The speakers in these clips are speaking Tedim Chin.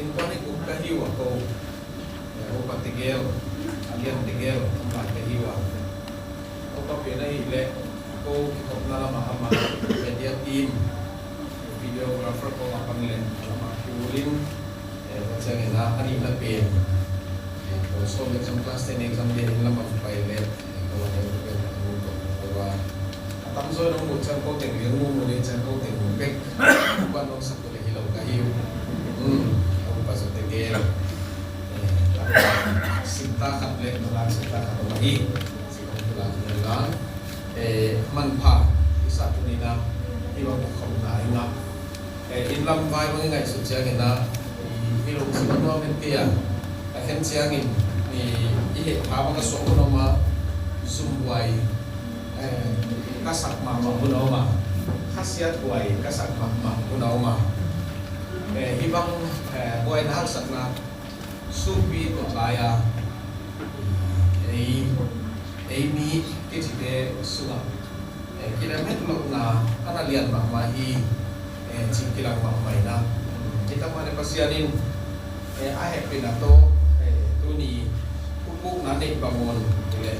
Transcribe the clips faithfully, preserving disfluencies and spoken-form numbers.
Innkuan i kuk ka hi uh a ko, eh, upa tegel, a lian tegel, a mah ka hi uh a. Upa pen ahih leh ko kikhopna lamah amah media team, videographer ko a pan leh lamah kulin, eh, tua ciangin a, a nihna pen, eh, ko sawm exam, class ten exam dia inn lamah pai leh, eh, ko a deuh pen a mu tawh ko a. A tamzaw in hong muh ciang ko teng leng mu, mu ding ciang ko teng mu bek. Kuan hong sak hi lo ka hi uh. Hmm, a upa zaw tegel. Eh, sinta khat le, nulak sinta khat om ahi. Sikong tulak nulak. Eh, manpha, i sa tuni-in a, i bang khom nai nga. Eh, inn lam vai bang i ngaihsut ciangin a, i, i lungsim nuam het kei a. A khen ciangin, i, i heh pha bang a suak hun om a, zumhuai, eh, ka sak mahmah hun a om a, khasiathuai ka sak mahmah hun a om a. Eh, hih bang, eh, buaina haksatna sukpi tawh lai a, ei, ei mi kicite sungah, eh, kilem het lohna a na lian mahmah hi, eh, cih kilang mahmah in a. Hi tak mah leh Pasian in, eh, a hehpihna tawh, eh, tuni thupukna neih bang un hi leh,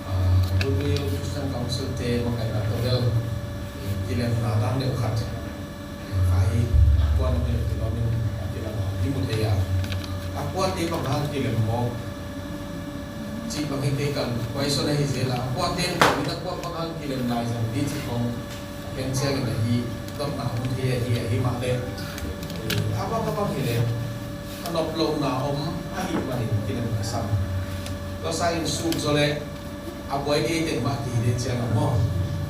ah, Goodwill Christian Council te makaihna tawh bel, eh, kilemna dan deuh khat, eh, vai, a kuan a bel kilawm in a kilang a hi mu thei a. A kuate bang hang kilem mawk cih bang hi kei, kan question ahi zel a. A kuate in kilem, a kua bang hang kilem lai zang ding cih khong a khen ciangin ahi, dotna om thei ahi, ahi mah leh, eh, a bang a bang hi leh a nop lohna om ahih manin kilem ka sam. Tua sangin suk zaw leh a buai ding teng mah kihi ding ciang a maw.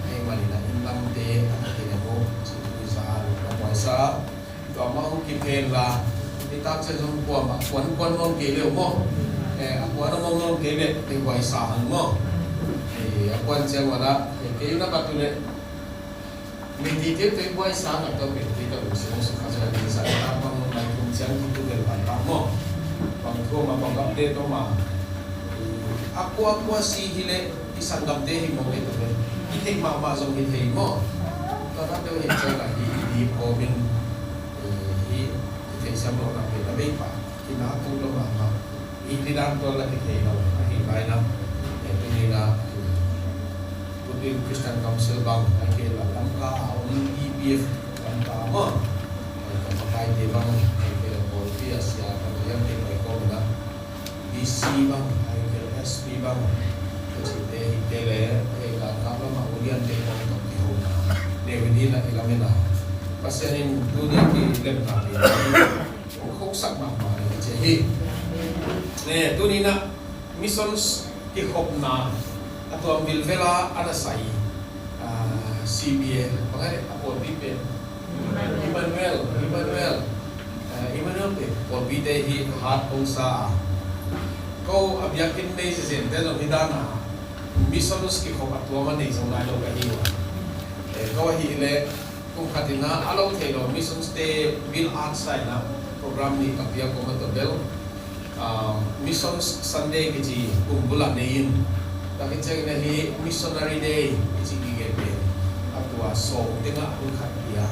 Ahih manin a inn lamte a na kilem uh cih tuni-in a lungdam huai sa. Tua mah hong kiphen la, nitak ciang zong kuamah kuan kuan mawng kei leh maw. Eh, a kuan a mawng mawng kei leh, eh, huai sa hang maw. Eh, a kuan ciang wan ah, eh, kei na pat uh leh, mei tite tui buai sa na tawh mei tite tawh lungsim hong sukha sa ding sa na bang mai kum ciang kitu bel pan bang maw. Bang thu mah bang update tawh mah. A kua kua si hi leh i sanggamte hi mawk hi tawh leh, i theih mahmah zong hi thei maw. Tua na teuh hi ciang a hi i dip kawmin, eh, hi i theih siam lohna pen a bei pah. Kina tuk lo mahmah. I lidan tuan la kithei lo, ahi lai na. Eh, tuni na, eh, Goodwill Christian Council bang, ahih kei leh Lamka a om E P F Lamka maw. Eh, ka makaite bang, ahih kei leh pawlpi a sia, ka liante pai kawm na. D C bang, ahih kei leh S P bang. Ka cihte ahih kei leh, eh, ka kap lamah uliante kawm tawh kihona. David in a kilamen a. Pasian in tuni kilemna pen. Hong khosak mahmah hi ci hi. Eh, tuni na missions kikhopna a tuam vilvel a a na sai, ah, C B A, bang a pawlpi pen Emmanuel, Emmanuel, ah, Emmanuel pen pawlpite hi hat hong sa a. Ko a biakinn nei zezente zong hi dan a missions kikhop a tuam a nei zong nai lo ka hi uh a. Eh, ko ahih leh kum khat in a, a lo thei lo missions te bil at sa in a program nih ka piak kawm a tawh bel, ah, Missions Sunday kici kum bul ah nei in. Tua hi ciangin ahi Missionary Day kici kigen pen a tua sawm teng ah hun khat pia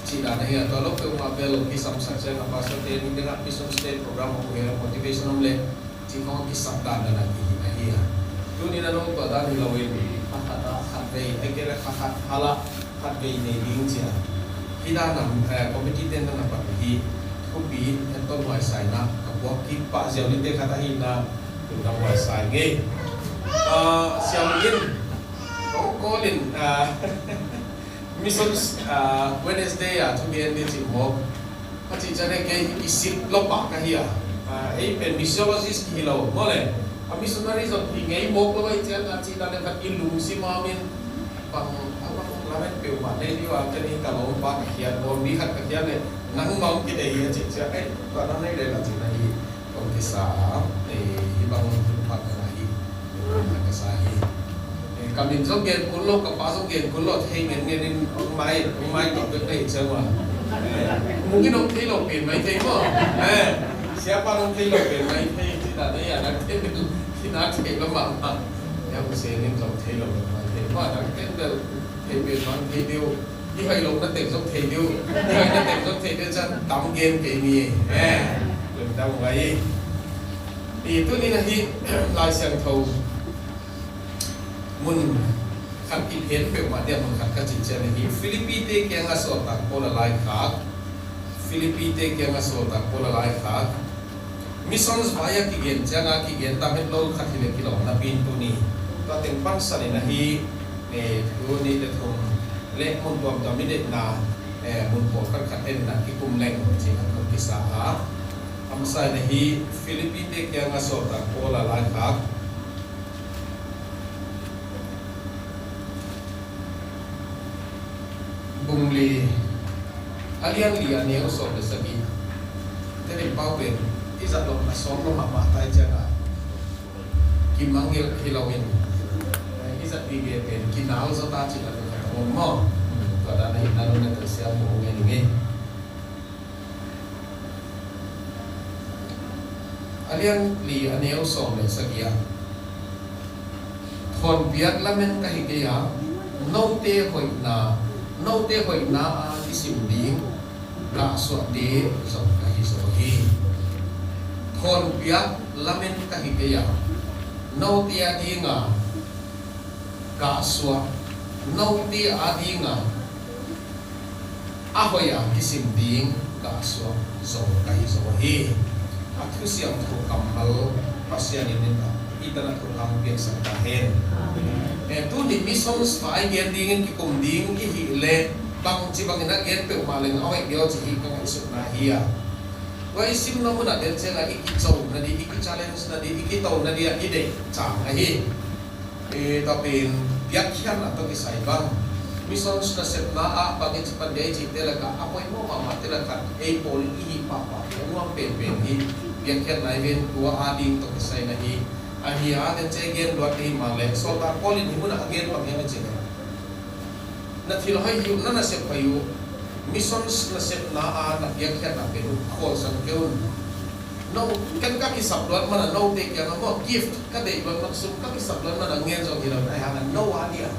cihna na hi a, tua lo peuhmah bel kisamsak ciang a pastor te ni teng ah missions te program a motivation om leh cih khong a kisap dan dan a kihi ahi a. Tuni na nong tua dan hi lo in, kha khat ah khat vei, ahih kei leh kha khat hal ah khat vei nei ding ci a. Hih dan a, eh, committee ten na na pan hi, thupi, eh, ton huai sa in a, ka puak kik pah ziau dingte khat ahi na, tun na huai sa ing ei. Ah, Siam in, kong call in, ah, Missions, ah, Wednesday a thugen ding cih mawk. A cih ciang kei i sik lo pah ka hi a. Ah, ei pen missiologist kihi lo maw le. A missionary zong hi ngei mawk lo ahih ciang a cih dan le khat i lungsim a om in. Bang, a bang lamen peuhmah nei ding uh a, ken hi ka lawmpa ka khiat, lawmmi khat ka khiat le nangmah hong kidei hi a cih ciang, ei, tua na nei le la cih na hi. Kong kisa a, eh, hih bang hun phat ka hi, hun phat ka sa hi. Eh, ka min zong gen kul lo, ka pa zong gen kul lo, thei ngen ngen in hong mai, hong mai tawh pek na hi ciang ua. Eh, mung in hong thei lo pen mai thei maw. Eh, siapa hong thei lo pen mai thei, ci ta na hi a, nak thei, ci nak thei lo mahmah. Ya, Hussein in zong thei lo pen mai thei maw, nak thei bel, thei pen mai thei deuh. Hi hoih lo na tek zong thei deuh, hi hoih na tek zong thei deuh ciang tam gen kei ni. Eh, lungdam ngai. I tuni na hi Lai Siangtho mun khat i phen peuhmah dia mun khat ka cih ciang ahi Filipi-te kiangah sawltak Paul a laikhak. Filipi-te kiangah sawltak Paul a laikhak. Missions vai a kigen cianga kigen tam het lo khat hileh kilawm napi in tuni tua teng pansanin ahi, eh, tuni le thum le mun tuamtuam i deihna, eh, mun pawlkhat khat en inah kikum leng cih khat hong kisa a. A masa in ahi Filipi-te kiangah sawltak Paul a laikhak. Bung li, a lian li a neu sawm le sagih. Teni pau pen i zat lo a sawm lo mahmah tai ciangah kimangngilh hi loin i zat vive pen kinal zaw ta cih a lo ka tawm maw? Tua dan a itna lo na telsiam maw nge ni nge. A lian li a neu sawm le sagih ah, thawnpiak lamen ka hi kei a, note hoihna, note hoihna a kisim ding gahsuahte zong ka hi zaw hi. Thawnpiak lamen ka hi kei a, note a dinga gahsuah, note a dinga a hoih a kisim ding gahsuah zong ka hi zaw hi. A thusiam thu kammal Pasian in i tan a thukham piaksak ta hen. Eh, tuni missions vai gen dingin kikum ding i hih leh bangci bangin a gen peuhmah leng a hoih deuh ci hi ka ngaihsutna hi a. Tua i simna munah den ciangah i kico nading, i kichallenge nading, i kito nading ah i deih cang ahi. Eh, tua pen piakkhiatna tawh kisai bang. Missions nasepna ah bang i ci pan dia i cihte lakah a poimawh mahmahte lakah ei pawl i hih pahpah hi a nuam penpen hi. Piakkhiatna i ven tua a ding tawh kisai na hi. Ahi a den cia i gen luat i hih mah leh sawltak Paul in hih munah a gen bang hiam i cih leh na thil hoih hi uh, na nasep hoih uh. Missions nasepna a na piakkhiatna pen uh khualsan kei un. No, ken ka kisap luat mana note kiangah maw, gift ka deih luat mana, sum ka kisap luat mana ngen zong hi lo, ahi hangin no a dia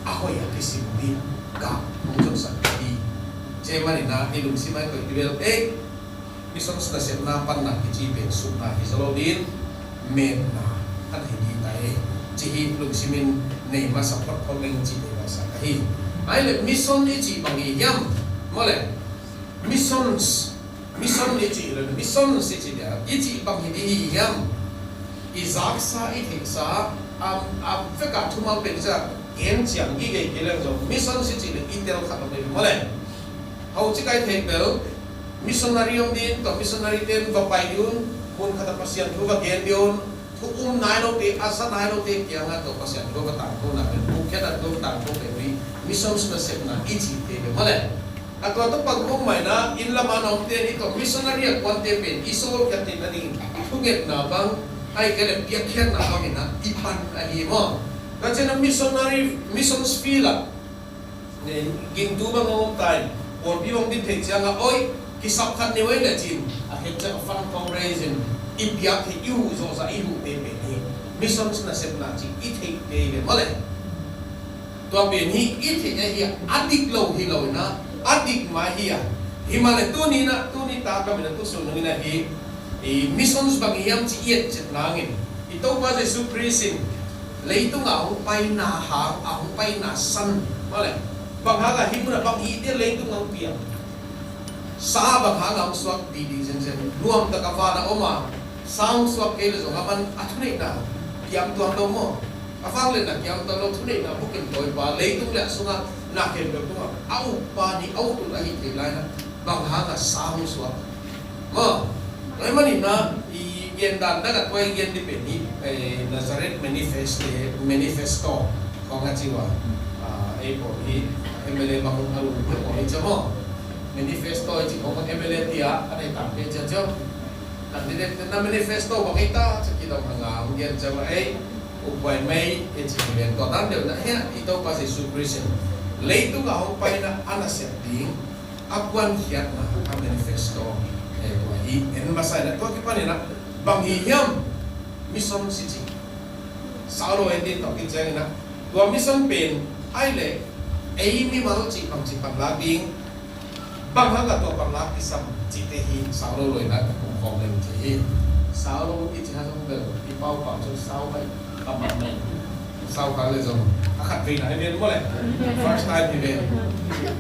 a hoih a kisim ding gah hong zotsak ka hi. Tua manin ah i lungsim ah i koih kibel ei, missions nasepna panna kici pen supna hi zaw lo ding, metna a hi ding ta ei ci hi lungsim in nei masa photphot leng ci hi masa ka hi. Ahih leh mission i cih bang hi hiam? Maw leh missions Mission i cih le, mission i cih dia, i cih bang hi ding hi hiam? I zaksa, i theihsa, a, a vekah thumal pen i cih a, gen ciang i gei kei leng zong, mission i cih le, i tel khat om le, maw le. Hau ci kai thei bel, missionary om ding, tua missionary ten va pai ding un, mun khat a Pasian thu va gen ding un, thu um nai lote, a za nai lote kiangah tua Pasian thu va tangko na pen, bukhiatna thu va tangko pen, mission nasepna i cih te pen, maw le. A tua tawh pangkhawm mah in ah, inn lamah na omte nih tawh missionary a kuante pen i sawlkhiat theihna ding thungetna bang, ahih kei leh piakkhiatna bang in ah i pan ahi maw. Tua ciangin ah missionary, missions field ah, ne, gingtu bang a om ta in, pawlpi bang din theih ciangin, oi, kisap khat ni oi leh cin, a khen ciang a fund fundraising, i piak hi, i huh zawhzah, i huhte pen hi. Missions nasepna cih i theihte hi ve maw le. Tua pen hi i theih ahi a, a dik lo hi lo in ah, a dik mah hi a. Himahleh tuni in ah, tuni ta kam in ah, tu sung nung in ah hi, i missions bang hiam ci i et chet nangin, i Topa Jesu Khrist in leitungah a hong paina hang, a hong paina san, maw le, bang hang a hih mun ah bang hi ding leitung a hong piang. Sa bang hang a hong suak didi zenzen. Nuamtak a van a om a, sa hong suak kei leh zong a man a thuneihna kiam tuan lo maw. A vangliatna kiam tuan lo, thuneihna bukim tawipa, leitung le a sungah na khempeuh tungah a ukpa ni, a ut ut ahih theih lai-in ah bang hang a sa hong suak. Maw, tua ahih manin ah i gen dan dang a tua i gen ding pen hi, eh, Nazareth Manifest, Manifesto khawng a ci uh a, ah, ei pawl hi M L A bang a lungpia pawl hi cia maw. Manifesto i ci khawng M L A tia a nei tam pia cia cia. Candidate na manifesto bang hi ta cia kidong a ngah hong gen cia maw ei. Upai mei i ci hi ven tua dan deuh na hia i Topa Jesu Khrist in leitung a hong paina a nasep ding a kuankhiatna a manifesto, eh, tua hi en masa in ah tua kipan in ah bang hi hiam mission i cih. Sau lo en ding tawh kiciang in ah tua mission pen ahih leh Ei mimal cih bangci panlak ding, bang hang a tua panlak kisam cihte hi. Sau lo lo in a ka kum khawm lem ci hi. Sau lo i ci ha zong bel i paupau zong sau mai, ka mah mai. Sau kha le zong a khat vei na hi ven maw le. First time hi ven.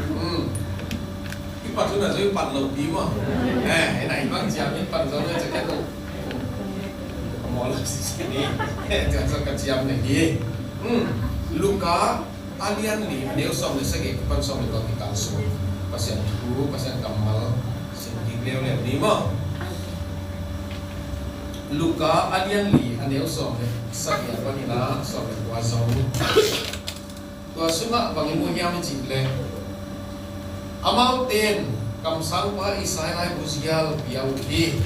Hmm. I pat hun a zong i pat lo pi maw. Eh, eh, na i bang ciam i pat zong le cakap tu. Ka maw lo si si ni. Eh, zong ka ciam ne hi. Hmm. Luka a lian li a neu sawm le sagih pan sawm le kua kikal sung Pasian thu, Pasian kammal sim kik leuleu ni maw. Luka a lian li a neu sawm le sagih a pan ina sawm le kua zong. Tua sungah bang i mu hiam i cih leh, amaute in kamsangpa Isai laibu zial pia uh hi.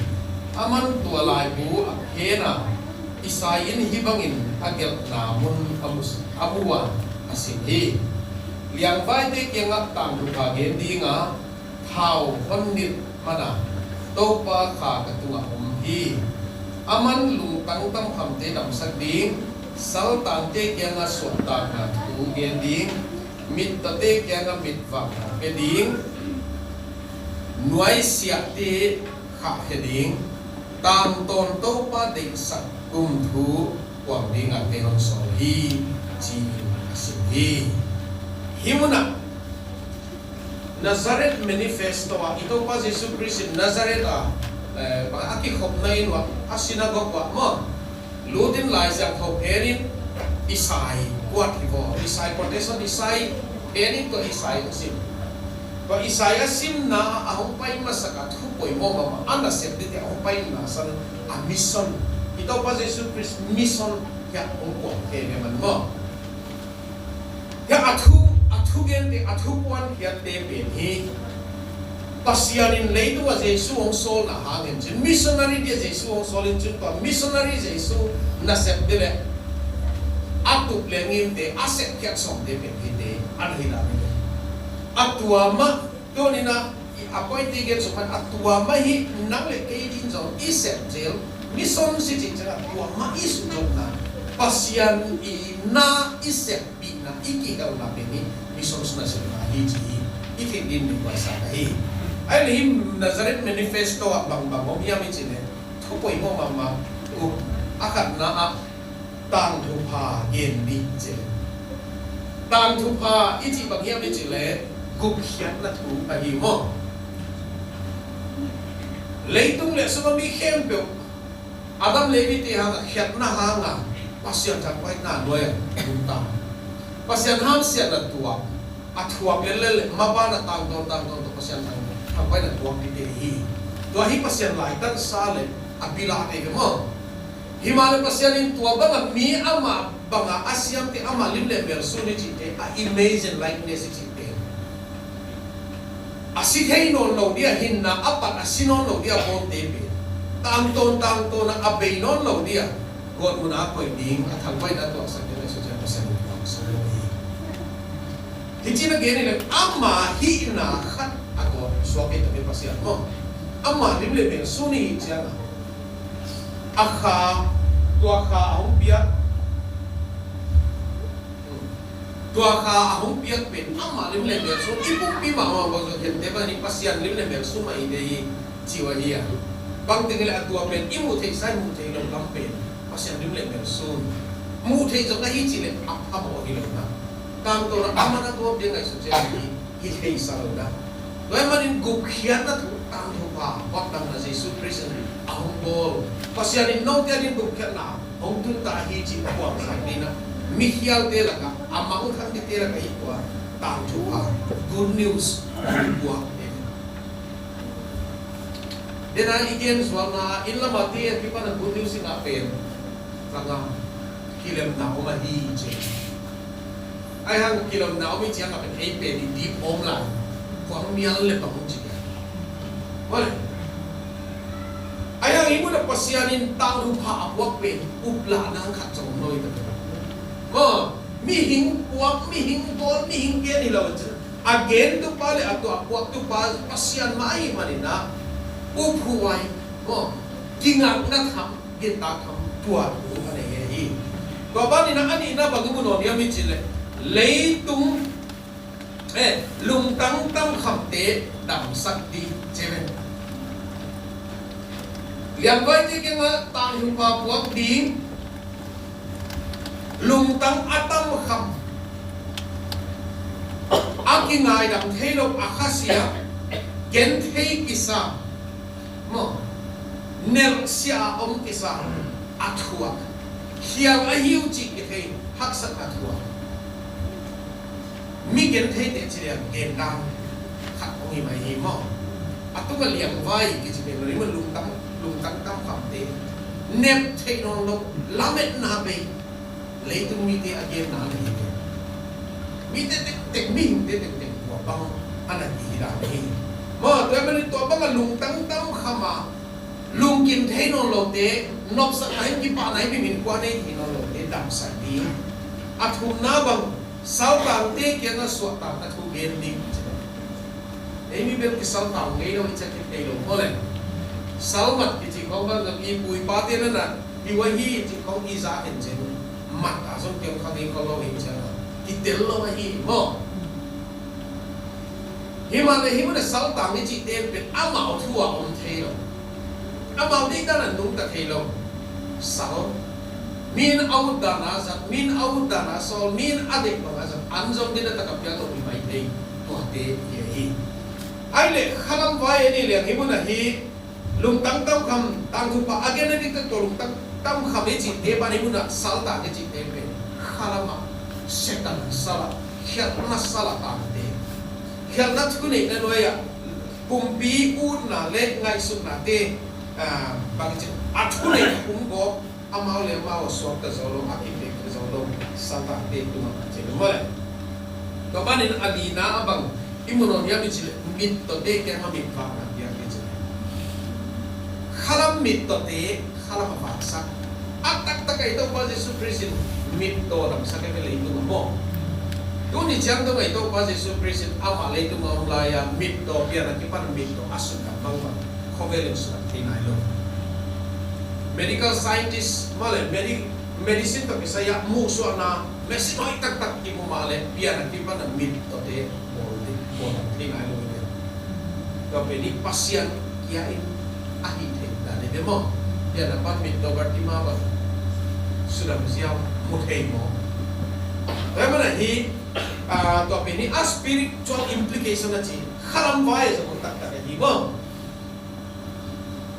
Aman tua laibu a phen a, Isai in hih bangin a gelhna mun a mu, a mu a, a sim hi. Liangvaite kiangah tangthu pha gen ding a, thau hon nilh man a, Topa kha ka tungah om hi. Aman lungtang tamkhamte damsak ding, saltangte kiangah suahtakna thu gen ding, mittawte kiangah mitvakna pia ding, nuaisiahte khahkhia ding, tangtawn Topa deihsak kum thu kuang ding a te hong sawl hi, ci-in a sim hi. Hih munah Nazareth Manifesto ah i Topa Jesu Khrist in Nazareth ah, eh, a kikhopna inn uah, a synagogue uah maw, lutin Lai Siangtho phenin Isai kuat hi vaw, Isai quotation, Isai phenin tua Isai a sim. Tua Isai a simna a hong pai masak a thu poimawh mahmah a nasep dite a hong paina san a mission, i Topa Jesu Khrist mission hiah hong kuang thei ve man maw. Hiah a thu, a thugente, a thupuan khiatte pen hi. Pasian in leitung a Jesu hong sawlna hangin cin, missionary dia Jesu hong sawl in cin, tua missionary Jesu nasep dile a tup le ngimte, a sepkhiat sawmte pen hite an hi lam hi. A tua mah tuninah a poite gen sukhan a tua mah hi. Nang le kei din zong i sep zel, mission si cih ciang a tua mah i suzopna, Pasian i na i sep bihna, i kihelna pen hi. Mission suna suna hi ci hi. I theih din mi kuai sa ka hi. Ai le hi. Nazareth Manifesto ah bangbang om hiam i ci le, thu poimawh mahmah. Uh, a khatna ah tangthupha gen dih ci le, tangthupha i cih bang hiam i ci le, gupkhiatna thu ahi maw. Leitung le sungah mi khempeuh Adam le Evi te hanga khiatna hanga Pasian thangpaihna nuai a nuntak. Pasian hamsiatna tuak a thuak lel lel le maban a tangtawn tangtawn tawh Pasian thang, thangpaihna tuak dite hi. Tua hi Pasian laitansa le a pilate hi maw. Himahleh Pasian in tua banga mi ama banga a siamte ama lim le mel sun i cihte, a image and likeness i cihte, a si thei nawn lo dia, hinna a pat a si nawn lo dia bawlte pen tangtawn tangtawn a, a bei nawn lo dia gawtmun a koih ding a thangpaihna tuaksak ding a i sucia Pasian in tuaksak lo hi. Hi cin a gen hi le ama hihna khat a gawt suak hi tak hi Pasian maw. Ama lim le mel sun i hih cianga a kha, tua kha a hong piak, tua kha a hong piak pen ama lim le mel sun, i pumpi mahmah bang zong khente bang hi Pasian lim le mel sun mah hi te hi ci uh ahi a. Bang teng le a tua pen i muh theihsa i muh theih lo lam pen Pasian lim le mel sun. Muh theih zong ahi ci le a phamawh hi lo na. Tangtawn a aman a gawp ding ngaihsut ciang hi. I theihsa lo na. Tua ahih manin gupkhiatna thu tangthupha, vakdangna Jesu Khrist in a hong bawl. Pasian in note ading gupkhiatna hong tun ta hi cih puangsak ding a, mikhialte lakah, a mangthang dingte lakah hi tua tangthupha, good news, puak. Dena i gen zualna, inn lamah te a kipan a good news i ngah pen, zanga kilemna om ahi ci. Ai hang kilemna om i ciang a pen ei pen i dip om lai. Kuang mial le bang om ci. Mawle. Ai hang i mun a Pasian in tangthupha a puak pen uplahna ang khat zong om lo i ta pen. Maw, mihing puak, mihing bawl, mihing gen hi lo ci. A gentupa le a tua puaktupa Pasian mah ahih manin ah uphuai, maw, kingakna tham, gintak tham, tua thu a nei hi. Tua banin ah a nihna bang i mu nawn hiam i cih leh, leitung Eh, lungtang tamkhamte damsak ding ci ve. Liangvaite kiangah tangthu pha puak ding, lungtang a tamkham, a kingaidam thei lo, a khasia, genthei kisa, maw, nelhsia a om kisa, a thuak, khial ahi uh cih kithei, haksatna thuak. Mi gentheite ci liang gendan khat hong hi mai hi maw. A tungah liangvai kici pen lo hi maw, lungtang, lungtang tamkhamte, nep theih nawn lo, lametna bei, leitung mite a genna na hi ve. Mite tektek, mihingte tektek tua bang a na kihi dan hi. Maw, tua ahih manin tua bangah lungtang tamkham a lungkim thei nawn lote, nopsakna in kipahna in min kua nei thei nawn lote damsak ding. A thumna bang, saltangte kiangah suahtakna thu gen ding. Ei mi bel kisaltang ngei lo, i ciah kithei lo maw le. Salmat kici khong bang zong i pu i pate na na hi uh ahi cih khong i za khin cin, mat a zong kiang khang i khol lo hi ciang a kitel lo ahi maw. Hi mah le hi mah le saltang i cihte pen amau thu a om thei lo. Amau deihdan a nungta thei lo. Sal, min a ut dan a zat, min a ut dan a sawl, min a deih bang a zat, an zong dina tak a pial lo hi mai thei. Tuate hi ahi. Ai le khalam vai a ni liang hi mun ahi. Lungtang tamkham, tangthu pha a gen a diktak tua lungtang tamkham i cihte ban hi munah saltang i cihte pen khalam ah, Satan sal ah, khialhna sal ah tangte, khialhna thuneihna nuai ah pumpi utna le ngaihsutnate, ah, bang ci a thuneih um gawp, amau le amau a suakta zo lo, a kipekta zo lo, saltangte tungah a cih maw le. Tua manin a lina a bang i mu nawn hiam i cih leh mittawte kiangah mitvakna piak i cih. Khalam mittawte khalam a vaksak. A taktak a i Topa Jesu Khrist in mittaw damsak e, leitung a maw. Tuni ciang dong a i Topa Jesu Khrist in amah leitung a om lai-a mittaw pian a kipan mittaw a sukhat bangbang khawvel in sukhat thei nai lo. Medical scientist maw le, medi-, medicine tawh kisai-ah muhsuahna machine hoih taktak kimu mah le pian a kipan a mittawte bawl ding, bawl ding thei nai lo hi. Tua pen i Pasian kia in a hih theih dan hi ve maw. Pian a pan mittaw Bartima bang sudam ziau mu thei maw. Tua hi mana hi, ah, tua pen i a spiritual implication a ci, khalam vai a zong taktak a hi maw.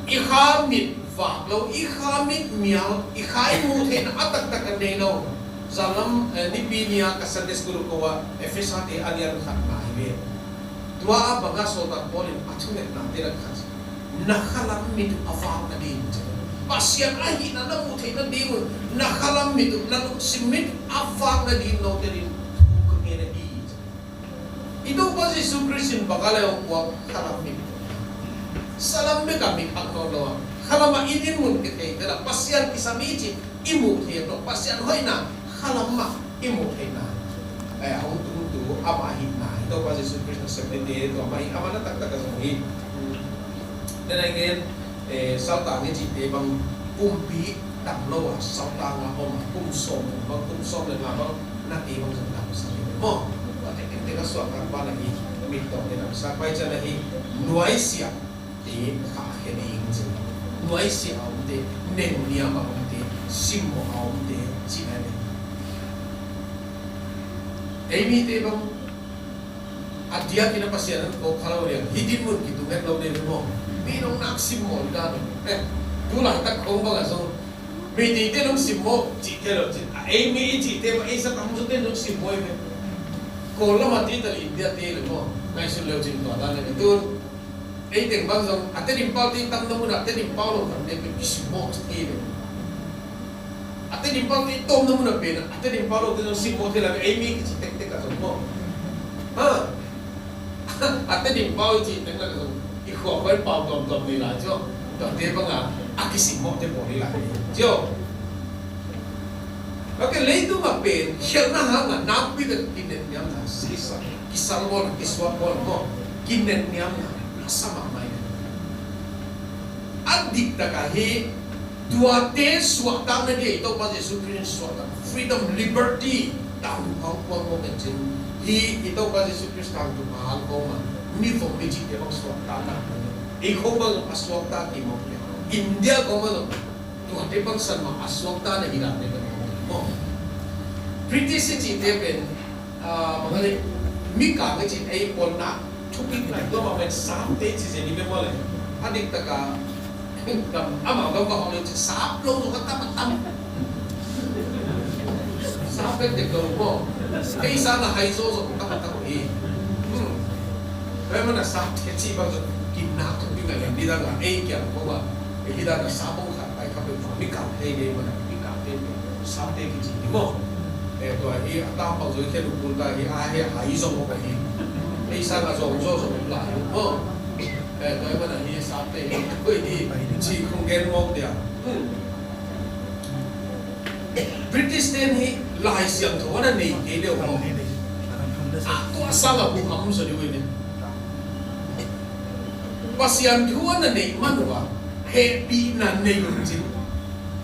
I kha mit vak lo, i kha mit mial, i kha i muh theihna a taktak a nei lo. Zanlam, eh, Nipi ni-a ka Sunday school ko a Efesa te a lian khatna hi ve. Tua a bangah sawltak Paul in a thungetnate lak khat, na khalam mit uh a vak nading, Pasian ahihna na muh theih nadingun na khalam mit uh, na lungsim mit uh a vak nading note ding thu ka ngen ahi. I Topa Jesu Khrist in bang a le hong puak? Khalam mit. Salam bek a mit hak nawn lo a, khalam ah i dinmun kithei tel a, Pasian kisam i cih i muh theih a tawh, Pasian hoihna khalam ah i muh theihna, eh, hong tungtu amah ahihna i Topa Jesu Khrist na sepnate tua mah hi. Amah na taktak a zong hi. Then again, eh, saltang i cihte bang pumpi tam lo a, saltang a om a, kum sawm bang, kum sawm le nga bang nate bang zong damsak hi maw. Tua tektek a suahtak ban ahi, mittawte damsak pai ciang ahi, nuaisiah te khahkhia ding ci. Nuaisiah a omte, nengniam a omte, simmawh a omte cihna hi. Ei mite bang a diakin a Pasian an ko kha lo liang, hih dinmun kitung het lo ding hi maw. Mi nong nak simmawh dan. Eh, tu laitak khong bangah zong meeting te nong simmawh cih te lo cin. A ei mi i cihte mah ei sa tam zute nong simmawh hi ve. Kawl lamah te tal India te le maw, ngaihsun leu cin tua dan le tun. Ei teng bang zong a Tedim pau te tam na mun a Tedim pau lo tam te pen kisimmawh thei ve. A Tedim pau te tom na mun a pen a Tedim pau lo te zong simmawh thei lai ve, ei mi kici tektek a zong maw. Ha? A Tedim pau i ci tektek a zong i khua khua i pau tuamtuam ni lai cio. Tuate banga a kisimmawh te pawl hi lai cio. Ok, leitung a pen khialhna hanga nakpi tak kinetniamna, sisa, kisalbawlna, kisuahbawlna maw, kinetniamna a sa mahmah hi. A diktak ahi, tuate suahtakna ding a i Topa Jesu Khrist in suahtak, freedom, liberty, tangthu hong puak mawk in cin, Hi i Topa Jesu Khrist tangthu a hang khawng mah mi vom mi cihte bang suakta ta. Ei khawng bang a suakta kei mawk hi. India khawng bang tuate bang san mah a suakta na hi dan te bang maw. British i cihte pen, ah, bang a le, Mikang i cih ei ponna thupi nai tua mah pen Sapte ci zen i bia maw le. A dik taka Gam, amau gam va hong le ci sap lo zong a tam a tam. Sap pek dek lo maw. Kei sang a hai zo zong tam a tam hi. Hmm. Tua ahih manin a Sapte ci bang zong kin nak tung ding a lem ding a ei kiang ko ba. Ei ding a sap bong khat pai kha pek zong mi kam thei ding maw na mi kam thei ding. Sapte kici hi maw. Eh, tua hi a tam bang zong i khen ukul ta hi a hi a hai zong maw ka hi. Ei sang a zong zo zong lai maw. Eh, tua ahih manin hi Sapte hi, koi hi, ci kong gen mawk dia. Hmm. British ten hi Lai Siangtho a na nei kei deuh maw. A tua sang a huham zaw deuh hi ne. Pasian thu a na neih man uh a, hehpihna nei uh cin.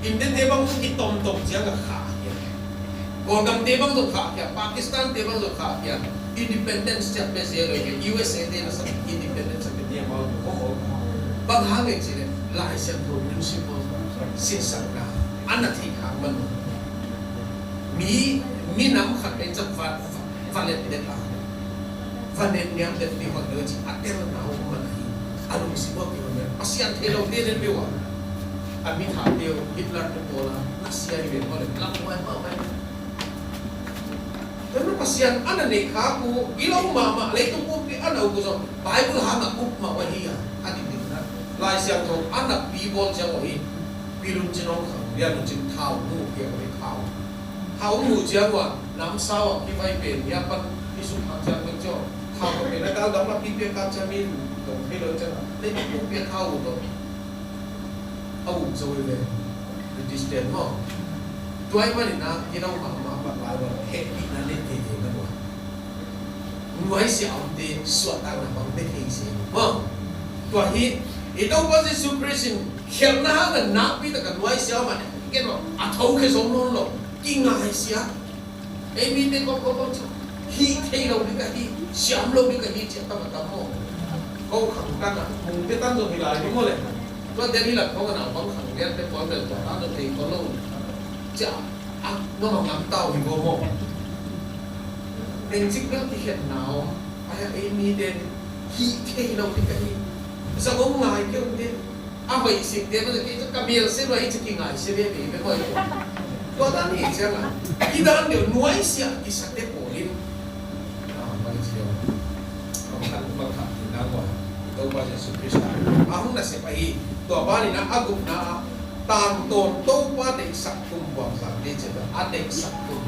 Indian te bang kitomtom ciang a khah hi. Kawlgam te bang zong khah hi a, Pakistan te bang zong khah hi a. Independence ciah pia zel lo hi, U S A te na sak independence a pia ni a mau ko ko. Bang hang e ci le, Lai Siangtho principle sinsakna a na theih hang man. Mi, minam khat pen ciah va, va let let a. Va net niam let ni hot lo ci a tel na ho man hi. A lungsim a ki hon Pasian thei lo te nen peuh a. A mi tha peuh Hitler te pawl a na sia hi ven ho le lam mai ma mai. Tua na Pasian a na neih khak uh, i lo mahmah leitung pumpi a na uk uh zong Bible hang a uk mah uh ahi a, a dikdikna. Lai Siangtho a na pi bawl ciang uh hi, pi lun cin hong khang, lian lun cin thau mu pia uh hi thau. Thau mu ciang uh a, namsau a kivai pen, hia pan i suk khang ciang pen ciang, thau ka pen a kal dam a pi pia kal ciang min, dong thei lo ciang a, leitung pumpi a thau uh tawh. A uk zo hi ve, British ten maw. Tua ahih manin a, i lo mahmah mat lai lo, hehpihna nei thei thei man ua. Nuaisiah a omte suahtakna bang bek thei se maw. Tua hi, i Topa Jesu Khrist in khelhna hang a nakpi tak a nuaisiah a om a, ken maw, a thokhia zo nawn lo, kingaisiah. Ei mite kong kong kong ci hih thei lo ding ka hi, siam lo ding ka hi ci a tam a tam maw. Kong khang tan a mungte tan zong hi lai ding maw le. Tua den hi lam kong a nau bang khang lian te pawl bel tua tan zong thei kong lo. Ci a, a ngam a ngam tau hi maw maw. Teng cik bel kikhen nau a, ei mite hih thei lo ding ka hi. Zang om ngai kei um ding. A hoih sik te mah kei cu ka bial se luai hi cu kingai se ve ve ve hoih ko. Tua dan hi ciang a i dan deuh nuaisiah kisate pawl in a hoih ci deuh a kan bang khat in a kua Topa Jesu Khrist a hong nasep ahi. Tua ban in a gupna ah tangtawn Topa deihsak kum buang zang te ciang a deihsak kum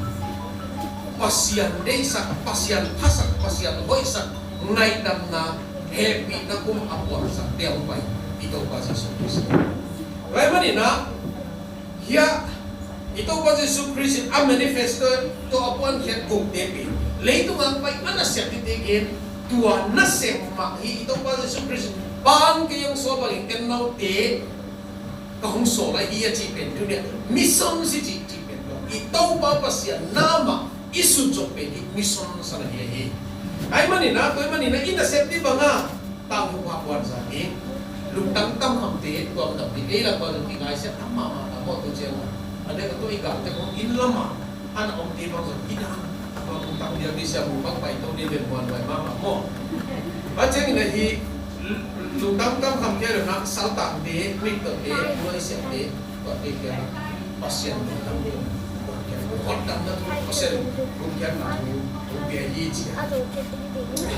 Pasian deihsak, Pasian phasak, Pasian hoihsak, ngaihdamna hehpihna kum a puansak te a hong pai i Topa Jesu Khrist. Tua ahih manin a hia i Topa Jesu Khrist in a manifesto tawh a puankhiat gupte pi leitung a hong pai a nasep dingte gen tua nasem mah hi i Topa Jesu Khrist in pan kei hong sawl bangin ken note ka hong sawl ahi a cih pen tuni a mission si cih cih pen tua i Topa Pasian na mah i sut zawh pen hi mission sa na hi ahi. Ahih manin a tua ahih manin a i nasep ding bang a tangthu pha puan zang hi. Lungtang tam hamte tuam dam hi ei lam bang zong kingaisiat tam mahmah ta maw tu ciang a a dek a tua i galte kong inn lam a a na omte bang zong hi na. Tua kum tang liam mi siam mu bang pai to ni ven muan vai mahmah maw. A ciangin a hi lungtang tam kham khia lo na saltangte, mittote, nuaisiate, tuate khia na Pasian lungtang khia na. Hotdamna thu Pasian lungkhiatna thu hong pia hi ci a.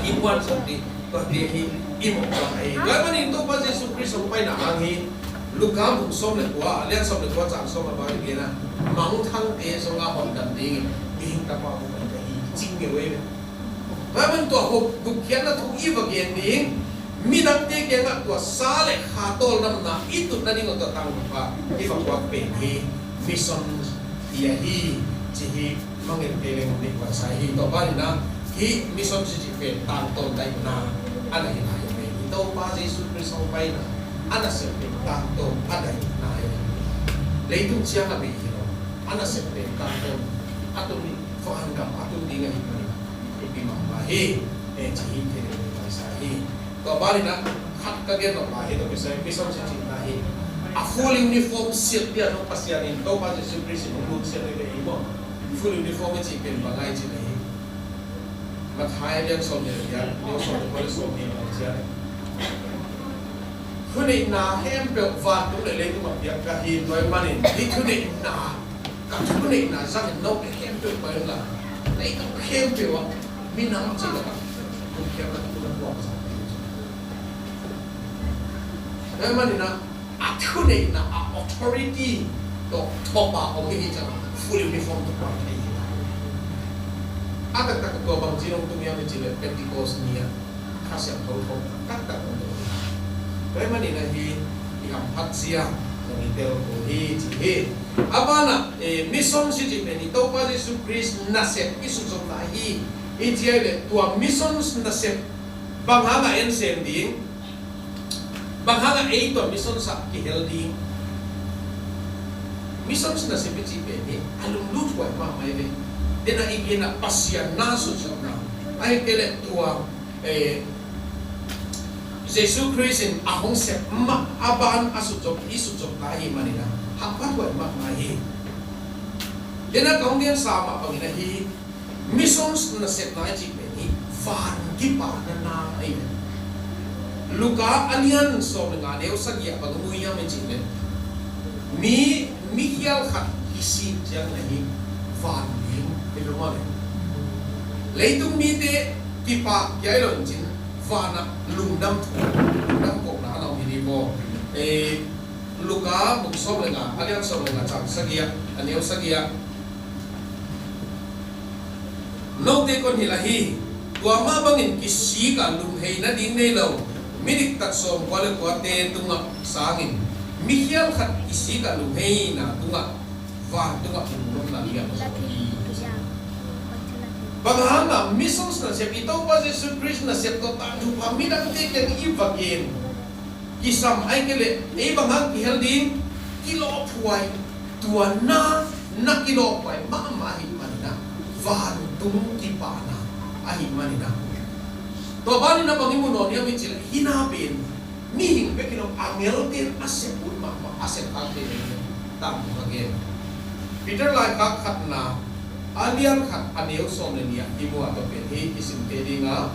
I puan sawm ding tuate hi i mawhna ahi. Tua ahih manin Topa Jesu Khrist hong paina hang hi. Luka bung sawm le kua, a lian sawm le kua cang sawm a bang hi kei na mangthangte zong a hotdam dingin mihing tapa hong pai ka hi cing ngeu ei ve. Tua ahih manin tua hop gupkhiatna thu i va gen ding midangte kiangah tua sa le kha tawldamna i tut nading a tua tangthu pha i va puak pen hi. Mission hi ahi ci hi. Mangngilh kei leng nih kuan sa hi. Tua panin a hih mission cih pen tangtawn daihna a na hi lai ve. I Topa Jesu Khrist hong paina a nasep pen tangtawn a daihna hi. Leitung ciang a bei hi lo. A nasep pen tangtawn a tun ding, vangam a tun ding ahi manin Pi mahmah hi. Eh, ci hi, thei le paisa hi. Tua banin ah khat ka gen nop lai hi, tua kisai mission si cihna hi. A full uniform silh dia nong Pasian in Topa Jesu Khrist in hong lut silh le hi maw. Full uniform i cih pen bang a i cih le hi. Matthai a lian sawm nih le giat, neu sawm nih le sawm nih le giat. Thuneihna khempeuh vantung le leitung ah piak ka hi, tua ahih manin hih thuneihna, ka thuneihna zangin note khempeuh pai unla, leitung khempeuh ah minam cih lakah gupkhiatna thu na puak zang. Tua ahih manin ah, a thuneihna, a authority tawh thawpa om i hih ciangin full uniform tawh pai thei hi. A taktak tua bangci hong tung hiam i cih leh Pentecost ni-ah Kha Siangtho thawh taktak hong tung. Tua ahih manin ahi i hamphat zia zong i tel kul hi ci hi. A banah, eh, mission si cih pen i Topa Jesu Khrist nasep i sutzopna hi. I ci ahih leh tua mission nasep bang hangah en sem ding, bang hangah ei tawh mission ah kihel ding. Mission nasep i cih pen hi a lunglut huai mahmah hi ve. Dena i gen ah Pasian na sutzopna, ahih kei leh tua, eh, Jesu Khrist in a hong sep mah a ban a sutzop, i sutzopna ahih manin ah hamphat huai mahmah hi. Dena ka hong gen sa mah bangin ahi, mission nasepna i cih pen hi van kipana na ahi ve. Luka a lian sawm le nga neu sagih ah bang mu hiam i cih leh, mi, mikhial khat kisik ciangin ahi van lim hi lo mah le. Leitung mite kipak kia hi lo in cin, vanah lungdam thu, lungdam kohna a na om hi ding maw. Eh, Luka bung sawm le nga, a lian sawm le nga, cang sagih ah, a neu sagih ah. Note kon hilh ahi, tua mah bangin kisik a lunghei nading nei lo midiktat sawmkua le kuate tungah sangin, mikhial khat kisik a lungheina tungah vantungah lungnopna lian a zawn hi. Bang hangah mission nasep, i Topa Jesu Khrist nasep tawh tangthu pha midangte kiang i va gen kisam ahih kei leh ei bang hang kihel ding, kilawhphuai, tua na, na kilawhphuai mahmah ahih manin ah vantung kipana ahih manin ah. Tua banin ah bang i mu nawn hiam i cih leh, hih na pen mihing bek hi lo, angelte in a sep ut mahmah, a sep khak thei lo. Tangthu ka gen. Peter laikhak khatna a lian khat a neu sawm le nih ah i mu a, tua pen hi i simte ding a.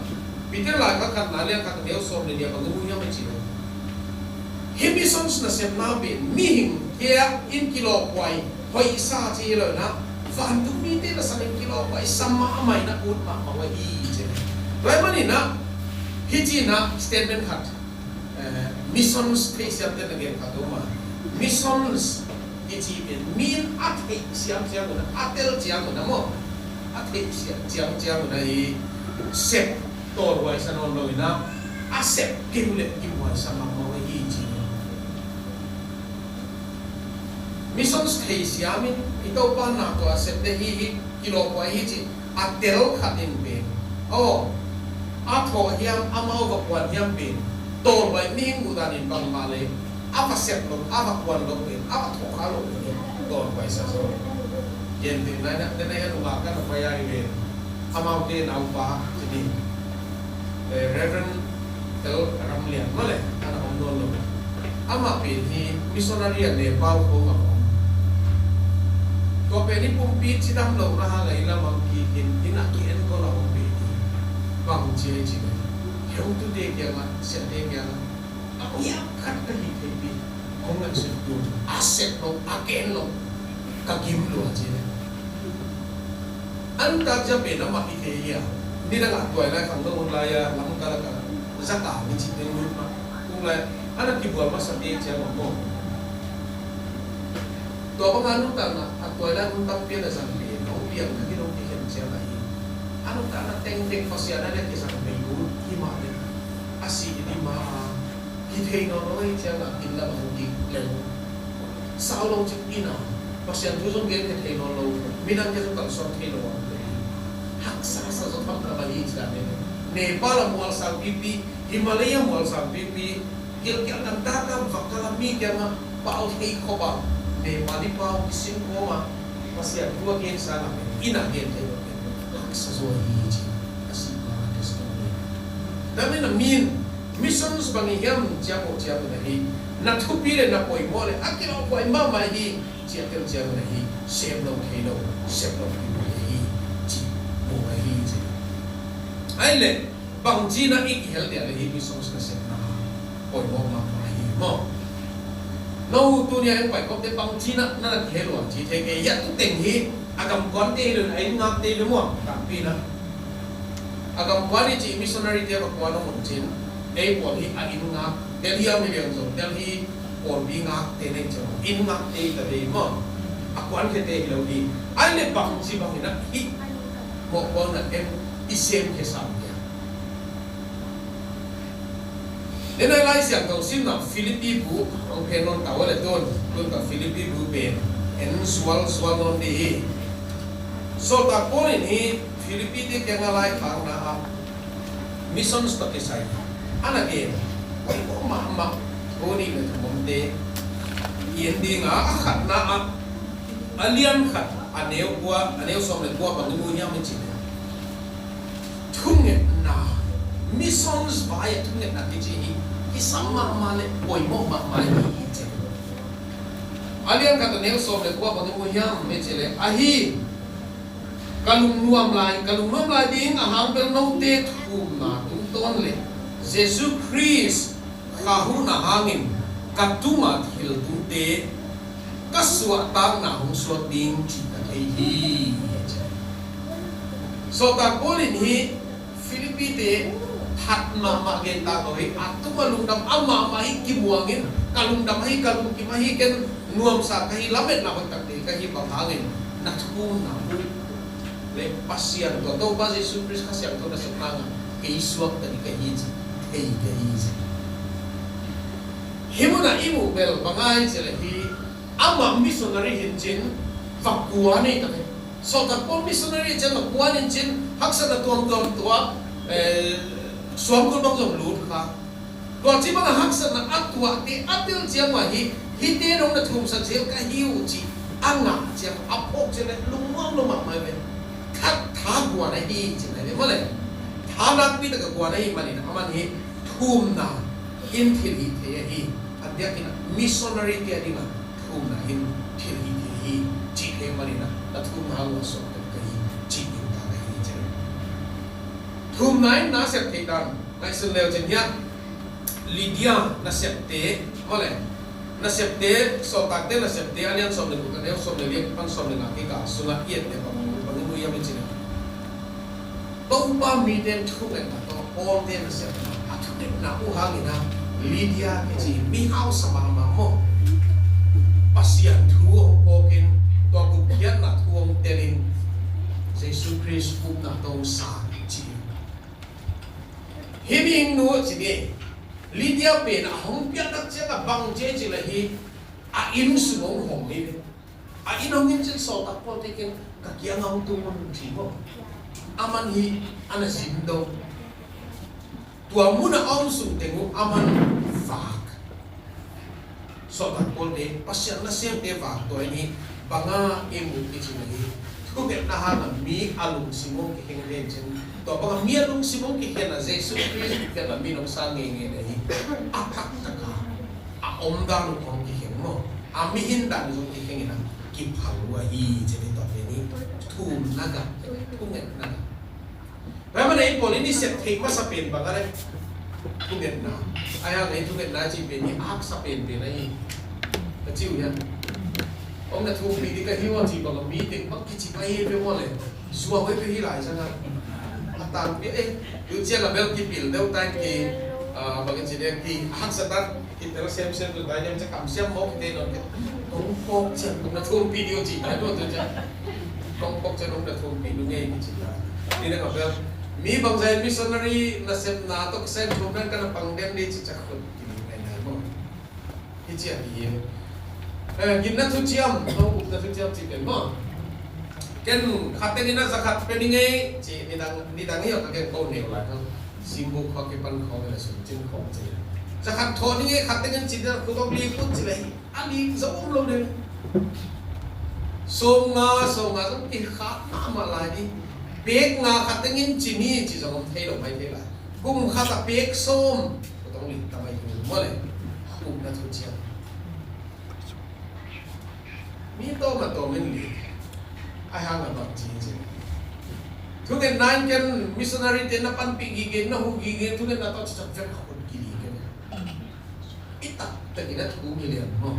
Peter laikhak khatna a lian khat a neu sawm le nih ah bang i mu hiam i cih leh, hih mission nasepna pen mihing kia in kilawhphuai hoihsa ci hi lo in ah, vantung mite na sangin kilawhphuaisa mahmah in ah ut mahmah uh ahi ci. Tua ahih manin ah hih ci in ah statement khat, eh, missions theihsiamte na gen khat uh mah. Missions i cih pen mi in a theihsiam ciangun ah, a tel ciangun ah maw, a theihsiam ciang ciangun ah i sep tawlhuaisa nawn lo in ah, a sep kei uh leh kihuaisa mahmah uh ahi ci. Missions theihsiam in i Topa na tawh a septe hi hi, kilawhphuai hi ci. A tel khat in pen, aw, a thawh hiam, amau va kuan hiam pen, tawlhuai mihing muhdan in bangmah leh a va sep lo, a va kuan lo pen, a va thawh kha lo pen, tawlhuaisa zaw. Gentehna in ah, tena hian nungak kan a pai a hi pen, amaute naupa ci ni. Eh, Reverend L. Ramlian maw le, a na om nawn lo. Amah pen hi missionary a Nepal khawng a om. Tua pen hi pumpi cidam lohna hang a inn lamah kikin, inn ah ki-enkawl a om pen hi. Bang ci hiam cih leh, heutute kiangah, siate kiangah, a ngiat khat ka hih theihpi hong ngaihsut un, a sep lo, a gen lo, ka gim lua ci leh. A nuntak zia pen amah i thei hi a, nidang a tuailai khangno hun lai-a lamkal a ka zaka mi cih teng lut mah. Tung lai a na kibual masa te ciang om maw. Tua banga nuntakna a tuailai hun tampi a na zang pen, hong piang na hi lo kikhen ciang ahi. A nuntakna tengteng Pasian a na kizang bei uh hi mah leh, a si hi ding mah a, hi thei nawn lo hi ciangah inn lamah hong kik leng. Sau lo cik inn ah Pasian thu zong gen thei nawn lo, midang te zong kalsuan thei lo a, haksa sa zaw tham tham ahi ci dan hi. Nepal a mual sang pipi, Himalaya mual sang pipi, gilkial dangtak a va kal a mi kiangah pau thei khop a, Nepali pau kisim khawm a, Pasian thu a gen sang a, inn ah gen thei lo, haksa zaw ahi ci. Tua manin a min missions bang hi hiam ci-a mawh ciangun ahi, na thupi le na poimawh le a kilawm huai mahmah hi ci-a tel ciangun ahi, sem lo thei lo, sem lo thei lo ahi ci mawh ahi ci. Ahih leh bangci-in ah i kihel dia le hih missions nasepna poimawh mahmah hi maw? No tuni-a hong paikhawmte bangci-in ah na na kihel uh a ci thei kei. Hih a tu teng hi a gamkuante hi lo, a inn ngakte hi lo maw? Tampi-in ah a gamkuan i cih missionary-te a va kuan hong un cin, ei pawl hi a inn ngak, Delhi a mi liang zong Delhi pawlpi ngakte nei ciang inn ngakte hi ta dei maw? A kuan khiate hi lo hi. Ahih leh bangci bangin ah hih mawhpuakna en i sem khia sam hiam? Denai Lai Siangtho simna Philippi bu hong phen nawn ta uh le tun, tun ka Philippi bu pen en sualsual nawn dih hi. Sawltak Paul in hi Philippi-te kiangah laikhakna ah missions tawh kisai a na gen poimawh mahmah thu nih le thum omte i en ding a, a khatna ah, a lian khat a neu kua, a neu sawm le kua bang i mu hiam i cih leh, thungetna, missions vai-ah thungetna kici hi kisam mahmah le poimawh mahmah hi ci. A lian khat a neu sawm le kua bang i mu hiam i cih leh, ahi, ka lungnuam lai, ka lungnuam lai ding a hang bel note thumna tungtawn le Jesu Khrist kha huhna hangin ka tunga thil tungte ka suahtakna hong suak ding cih ka thei hi. Sawltak Paul in hi Philippi-te that mahmah gen ta lo hi. A tunga lungdam a mahmah hi kimuang in, ka lungdam ahi, ka lungkim ahi, ken nuamsa ka hi, lametna hoihtak nei ka hi bang hangin na thumna uh le Pasian tua Topa Jesu Khrist Kha Siangtho nasepna ah kei suak ta ding ka hi ci, thei ka hi ci. Hih munah i muh bel bang a hi ci leh hi, amah missionary hi in cin va kuan hi ta ve. Sawltak Paul missionary hi in cin va kuan hi in cin haksatna tuamtuam tuah, eh, suangkul bang zong lut kha. Tua ci bangin haksatna a tuahte a tel ciang mah hi, hihte dong na thumsak zel ka hi uh cih a ngah ciang a phawk ciang leh lungmuang lua mahmah ve. Tha, tha guan ahi cih mah ve maw le. Tha nakpi tak a guan ahih manin aman hi thumna in thilhih thei ahi. A diakin missionary-te a dingin thumna in thilhih thei ahi cih thei manin a thumna hang uh a suakta ka hi cih in ta ka hi cih. Thumna in na sep theih dan ngaihsun leu cin hiah Lydia nasepte, maw le, nasepte, sawltakte nasepte, a lian sawm le guk a neu sawm le li pan sawm le nga kikal sungah i et leh bang, bang i mu hiam i cih leh, Topa mite in thungetna tawh Paulte nasepna, a thungetna uh hangin a Lydia kici mi hausa mahmah maw, Pasian thu hong phawkin, tua gupkhiatna thu hong telin, Jesu Khrist upna tawh hong sang ci. Hih mihing nu ci ni, Lydia pen a hong piak tak ciangin bang ci hiam cih leh hi, a inn sung hong hawm hi. A inn hong in cin sawltak Paulte kiang ka kiangah hong tung un ci maw. Aman hi a na zin dong. Tua mun a om sung teng uh aman vak. Sawltak Paulte, Pasian nasemte vak tua in hi, bang a i mu i cih leh hi, thungetna hangin mi a lungsim hong kikheng ven cin. Tua bangin mi a lungsim hong kikheng a Jesu Khrist kiang a mi nong sang ngeingei leh hi, a taktak a, a omdan uh hong kikheng maw, a mihing dan uh hong kikheng in a kiphal uh ahi cin hi. Tua pen hi thumna gah, thungetna gah. Tua ahih manin ei pawl in i sep theih masa pen bang a leh thungetna. Ahih hang ei thungetna cih pen hi a haksa penpen ahi. Ka ci uh hiam? Hong na thumpih ding ka hi uh a cih bang a mi teng bang kici pai hi ve maw le. Zuau hi ve hih lai zang a. A tangpi eh. Tu ciang a bel kipil deuh ta in ki, ah, bang in ci ding ki haksa tak. Kitel semsem tu dai dem ca kam siam mawk kei nawn kei. Kong phawk ciang kong na thumpih ding uh ci dai nawn tu ciang. Kong phawk ciang kong na thumpih ding uh ngei kici dai. Ni na ka bel mi bangzah in missionary nasepna tawh kisai thum nan ka na pang dem ding ci ciang khut kini ngai ngai maw. Kici a hi. Eh, gimna thuciam, nong gupna thuciam ci pen maw. Ken khat teng in a za khat pe ning ei ci, nidang, nidang hi a ka gen ko neu lai hang. Simbuk khawng kipan khawng le sum cin khawng ci. Za khat thaw ning ei khat teng in ci ding a khut hong lik un ci leh hi. A lik zo om lo ding. Sawmnga, sawmnga zong kikhat mahmah lai ding. Bek nga khat teng in ci ni ci zong om thei lo mai thei lai. Kum khat a pek sawm, kutong li tamai tu mawle. Kum na thu ciang. Mi tawm a tawm in li. Ai hang a bang ci ci. Thungetna in ken missionary te na panpih gige, na hu gige, thungetna tawh cicak vek a hun kili ken. I taktakin a thum hi lian maw?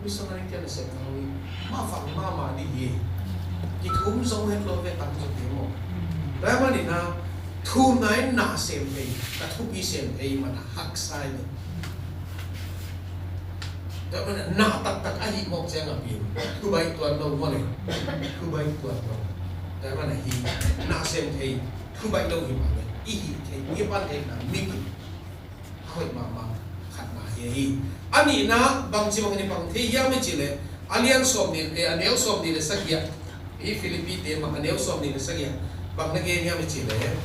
Missionary te a nasepna uh hi. Mavang mahmah dih hi. Kithum zong het lo ve, tam zong hi maw? Tua ahih manin a thumna in na sem thei, ka thupi sem thei man a haksa hi. Tua ahih manin a na taktak ahih mawk ciang a pi. Thubaih tuan lo maw le? Thubaih tuan lo. Tua ahih manin a hi na sem thei, thubaih lo hi mah le. I hih theih, i pan theihna, mi kip. A hoih mahmah khatna hi hi. A nihna bangci bangin i pang thei hiam i cih leh, a lian sawmnih, eh, a neu sawmnih le sagih ah, i Philippi te mah a neu sawmnih le sagih ah, bang na gen hiam i cih leh,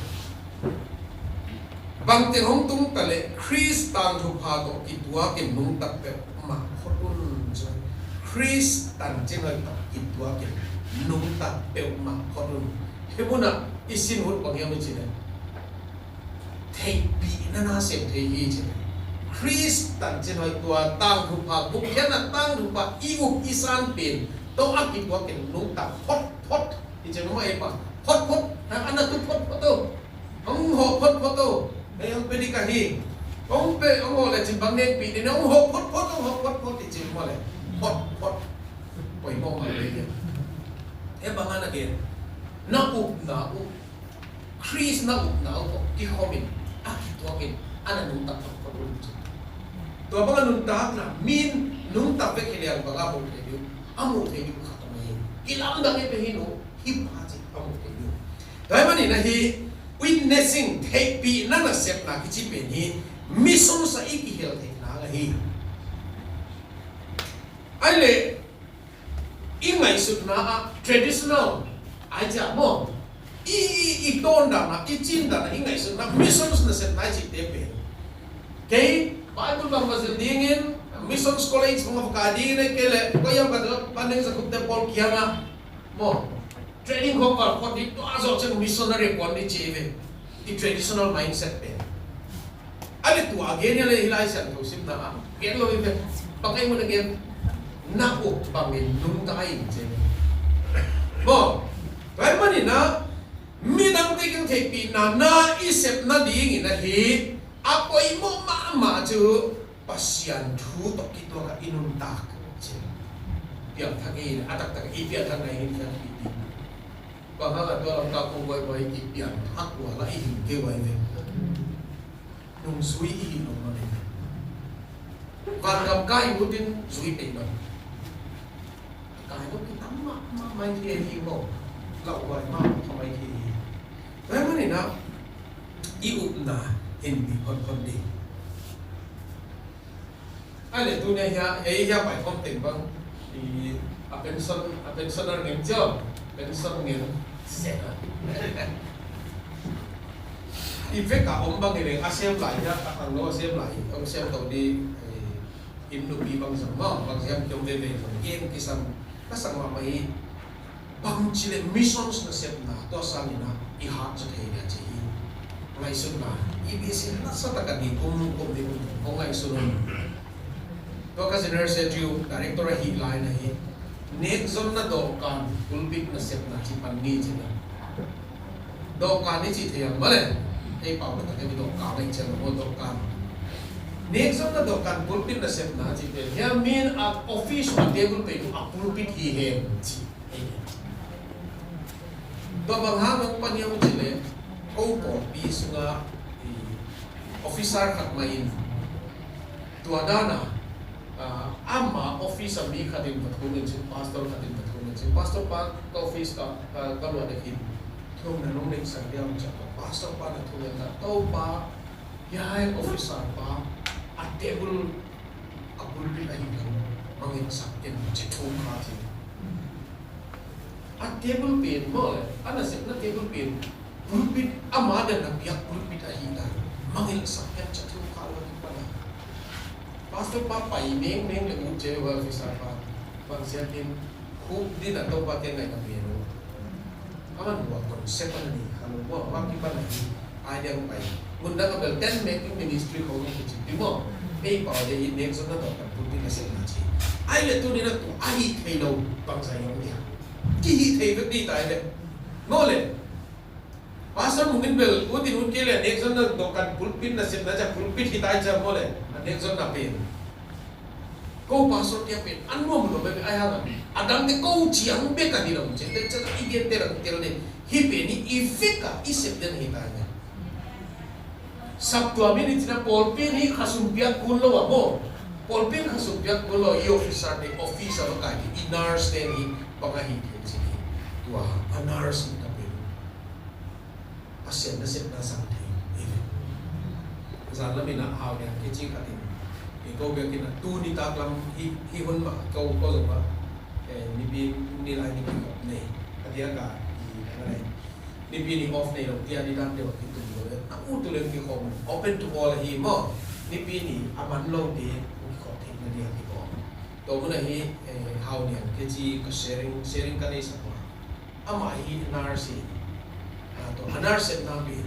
bangteng hong tung ta leh Khrist tangthupha tawh kituakin nungta peuhmah phot un ci. Khrist tancin hoih tawh kituakin nungta peuhmah phot un. Hih munah i sin ut bang hiam i cih leh, theihpihna na sem thei hi ci. Khrist tancin hoih, tua tangthupha, gupkhiatna tangthupha i up i san pen tawh a kituakin nungta photphot hi ci. Nungmah ei pa photphot, a na tu photphot uh. Hong hawh photphot uh. Ei hong pe ding ka hi. Hong pe, hong hawh le cin bang nekpih ding, hong hawh photphot, hong hawh photphot hi ci. Nungmah le photphot. Poimawh mah le hi. Ei bang a na gen, na upna uh Khrist na upna uh tawh kikhomin a kituakin a na nuntak photphot uh ci. Tua bang a nuntakna, min nuntak vek hi leng bang a muh thei ding, a muh thei ding khat om hi. Kilamdang hi pe hi no, hi pa ci a muh thei ding. Tua ahih manin a hi witnessing, theihpihna nasepna kici pen hi, mission sa i kihel theihna la hi. Ai le, i ngaihsutna ah traditional ai cia maw? I, i, i tawn dan ah, i cin dan ah, i ngaihsutna missions nasepna i cihte pen. Kei Bible bang va zil dingin, missions college bang va kai dingin, kei le koi hiam ka tu, Pandeng Za Khup te pawl kiangah maw, training khawng val khawng ding, tua zawh ciang missionary kuan ding ci ve. I traditional mindset pen. A le tua a gen hi le hi Lai Siangtho simna ah gen lo hi ve. Bang ei mun a gen, na up bangin nungta in ci. Maw, tua ahih manin a midangte kiang theihpihna na i sep nadingin a hi a poimawh mahmah cu Pasian thu tawh kituak a i nuntak ci. Piangthak i, a taktak i piangthak na i piangthak i. Bang hang a tua lam ka kong buaibua i piangthak ua la i hing kei ua i ve. Nung zui i hi lo mah le. Vangam kai ut in zui pei lo. Kai lo kitam mahmah mai thei hi maw. Lauhuai mahmah mai thei hi. Tua ahih manin a i upna hin pi photphot ding. Ai le tuni a hia, ei hia pai khawm teng bang, i, a pension, a pensioner ngen cio, pension ngen sena. I vek a om bang i leng a sem lai hia, a khang lo a sem lai, a sem to di, eh, inn nupi bang zong maw, bang sem kiom veve zong gen kisam, ka sang mahmah i. Bangci le missions nasepna tua sangin a i hat zaw thei dia ci hi. Ngaihsutna i bia sin nasa tak a ni kum kum ni kum kong ngaihsun un. Tua ka General Secretary uh director ahi lai na hi. Nekzonna dawhkan pulpit nasepna ci pan ni ci na. Dawhkan i ci thei ang male. Hei pau ka tak a ni dawhkan i ci ang maw dawhkan. Nekzonna dawhkan pulpit nasepna ci thei ang. Hia min a office a table pei uh a pulpit hi hen ci. Tua bang hang hong pan hiam cih leh ko pawlpi sungah i officer khat mah in tua dan a, ah, ama office a mi khat in va thum in cin, pastor khat in va thum in cin, pastor pa ka office ka, ka, ka luah dek in thum na nong neihsak diam cih a pastor pa na thum in na Topa Hiai officer pa a table a pulpit ahi hang mangngilhsak ken ci thum kha ci. A table pen maw le, a nasepna table pen pulpit ama dan a piak pulpit ahi hang mangngilhsak ken ci thum kha lo hi pan a. Pastor pa pai mengmeng le ut ci a officer pa bang ziakin khuk din a Topa kiang ngaihna pen lo. Aman hua concept a na nei kha lo maw, hua kipan ahi. Ai diang pai. Mun dang a bel tent making ministry khong a kici ding maw. Ei pau de i nek zonna dawhkan pulpit nasepna ci. Ai le tuni na tu a hi thei lo bangzah i om dia. Ki hi thei vek di tai le. Maw le. Pastor mungin bel utin ut kei le nek zonna dawhkan pulpit nasepna ca pulpit hi tai ca maw le. A nek zonna pen. Ko pastor tia pen a nuam lo bek a hang a dangte ko ciang bek a hi lo ciang te ciang i gen te dang tel ne hi pen i vek a i sep den hi ta nia. Saptuam in i cina pawlpi in hi khasum piak kun lo a maw. Pawlpi in khasum piak kun lo i officer te officer lo kai te i nurse te hi bang a hi thei ci hi. Tua a nurse in ta pen. Pasian nasepna zang thei. Zan lamin a hau nia kici khatin. I ko biakin a tu ni taklam hi hun mah ko ko zong mah. Nipi ni lai ni kikhop nei. A diak a i ka nei. Nipi ni off nei lo tia ni dan deuh a kitum lo le. A u tu le kikhop open to all hi maw. Nipi ni a man lo te kikhop thei na diak kikhop. Tua mun ahi hau nia kici ka sharing sharing ka nei sak mah. Amah hi a nurse hi. Tua a nurse sepna pen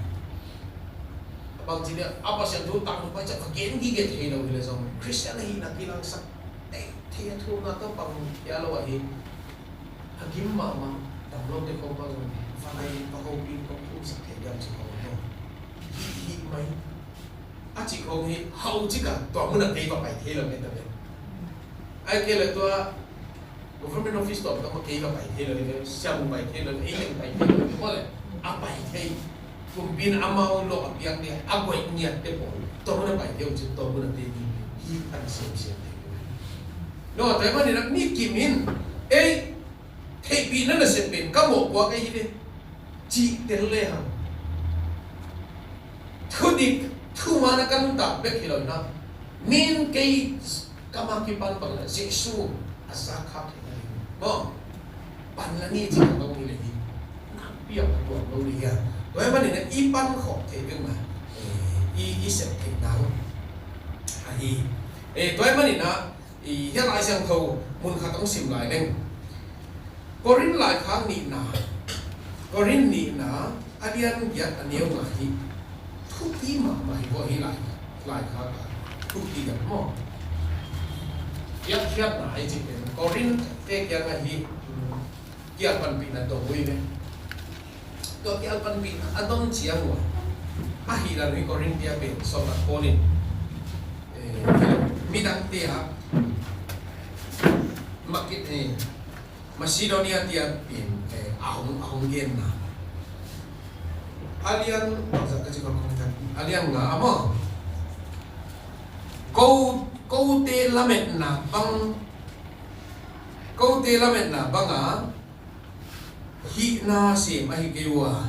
a bangci dia a Pasian thu tangthu pai ciah ka gen gige thei lo hi le zong Christian ahihna kilangsak thei a thumna tawh pang hia lo ahi. A gim mahmah dam lote khong pang zong vanai pahopin kong thumsak thei diam ci khong lo. Hih hih mai. A cih khong hi hau cika tua mun a kei va pai thei lo kei ta ve. Ai kei le tua government office tawh tawh kei ka pai thei lo, siam pai thei lo, ei leng pai thei lo, ko le a pai thei. Kumpi in amau lo a piak dia a guai ngiat te pawl tawh na pai thei uh cin tawh na te ni hi an siam siam thei. No, tai mani nak ni kimin ei theihpihna na sem pen ka mawh kuak ei hi le cih tel le hang. Thudik thumana kan tak bek hi lo na min kei Kama kipan bang la Jesu a za khak theihna ding maw? Pan la ni ci ka tong hi le hi. Nakpi a ka tuak lo ni hia. Tua hi manin i pan khawh theih ding mah i i sep theihna ahi. Tua hi manin i hia Lai Siangtho mun khat hong sim lai leng. Korin laikhak nihna, Korin nihna a lian giat a neu nga hi. Thupi mahmah hi vua hi lai laikhak a thupi giat maw? Biakhiatna i cih pen Korin te kiangah hi kialpanpihna dong uh hi ve. Tua kialpanpihna a dong ciang uh a hi dan hi Korin tia pen sawltak Paul in midangte ah makit Macedonia tiang in a hong a hong genna a lian a lian nga a maw? Ko kote lametna bang kote lametna banga hihna sem ahi kei uh a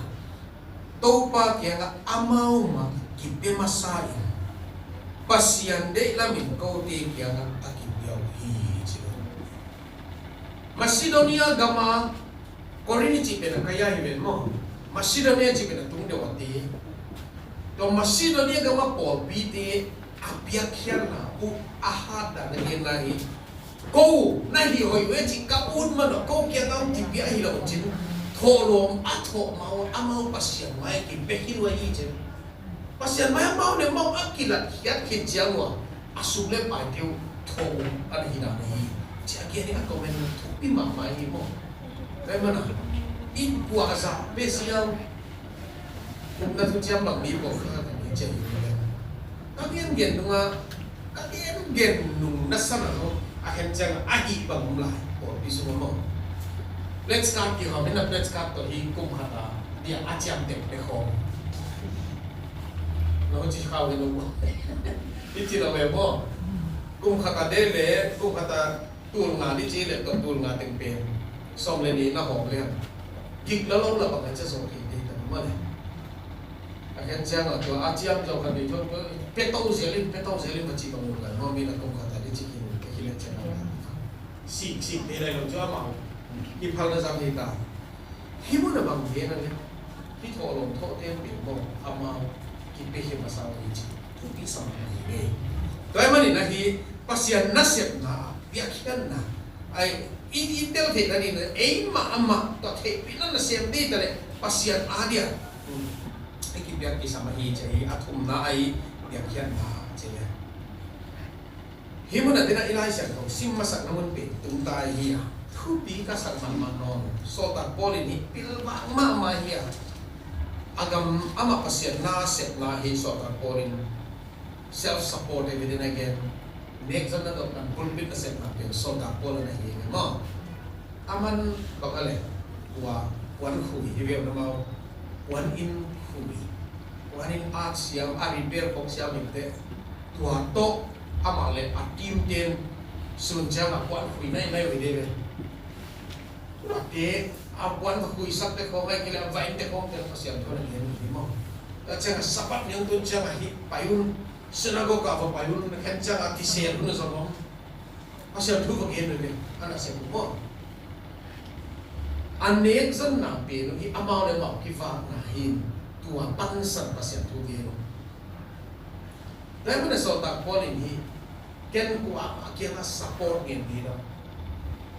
Topa kiangah amau mah kipia masa in Pasian deih lamin kote kiangah a kipia uh hi ci lo. Macedonia gama Korin i cih pen a kai a hi ven maw? Macedonia cih pen a tung deuh a ti. Tua Macedonia gama pawlpite a piakkhiatna uh a hatdan a genna hi. Ko na hih hoih uh e cih ka ut man uh ko kiangah hong kipia hi lo cin. Thawhlawm a thawh mau amau Pasian mai a kipia hi lo ahi cin. Pasian mai amau le amau a kilatkhiat khit ciang uh a sum le paite uh thawh a na hi dan ahi. Ciah kian i a comment thupi mahmah hi maw? Tua ahih manin i kuah zah pia siang. Upna thuciam bang mi pawlkhat a kan hi ciah hi maw? Ka gengen nungah ka gengen nung na san a zong a khen ciang a hih bang um lai pawlpi sungah maw? Pledge card kihawm in a pledge card tawh hi kum khat a dia a ciam tek pek khawm. Na hong ci khau hi lo maw? Hi ci lo ve maw? Kum khat a de le kum khat a tul nga ni ci le tawh tul nga teng pen sawm le ni na hawm le hang gik la lo la bang a cia zawh thei thei ta mah le. A khen ciang a tua a ciam zawh khat ni thawn pia to zel in pia to zel in va ci bang un kan hawm in a kum khat a ni ci khin ka hi le ciang a sik sik te lai lo cia amau i phal na zang hi ta. Hih mun a bang gen a le hih thawhlawm thawhte peuhmah amau kipiakhia masa uh hi ci thupi sam hi ngei. Tua ahih manin ahi Pasian nasepna a piakkhiatna ai i i tel theihna ding eimah amah tua theihpihna nasem ding ta le Pasian a dia i kipiak kisam ahi ci hi. A thumna ahi biakhiatna ci hi. Hih mun ah tena i Lai Siangtho sim masakna mun pen tung ta ahi a, thupi ka sak mahmah nawn. Sawltak Paul in hih pilvang mahmah hi a, a gam amah Pasian na sepna hi. Sawltak Paul in self-support, everything again, nekzonna dawh kan pulpit nasepna pen Sawltak Paul a na hi maw. Aman bang a leh tua puan khui hi ve uh na maw. Puan inn khui, puan inn at siam, a repair khawk siam in teh, tua tawh amah le a team ten sun ciangah puan khui nainai uh hi ve. Tuate a puan va khuisak te khawng, ahih kei leh a va inn te khawng te Pasian thu na gen uh hi maw. Tua ciangah Sabbath ni hong tun ciangah hih pai un, synagogue ah va pai un, na khen ciangah kisel un a zong om. Pasian thu va gen uh hi ve, a nasep uh maw. A nekzonna pen uh hi, amau le amau kivakna hi. Tua pansan Pasian thu gen uh. Tua ahih manin Sawltak Paul in hi, ken kuamah kiangah support ngen hi lo.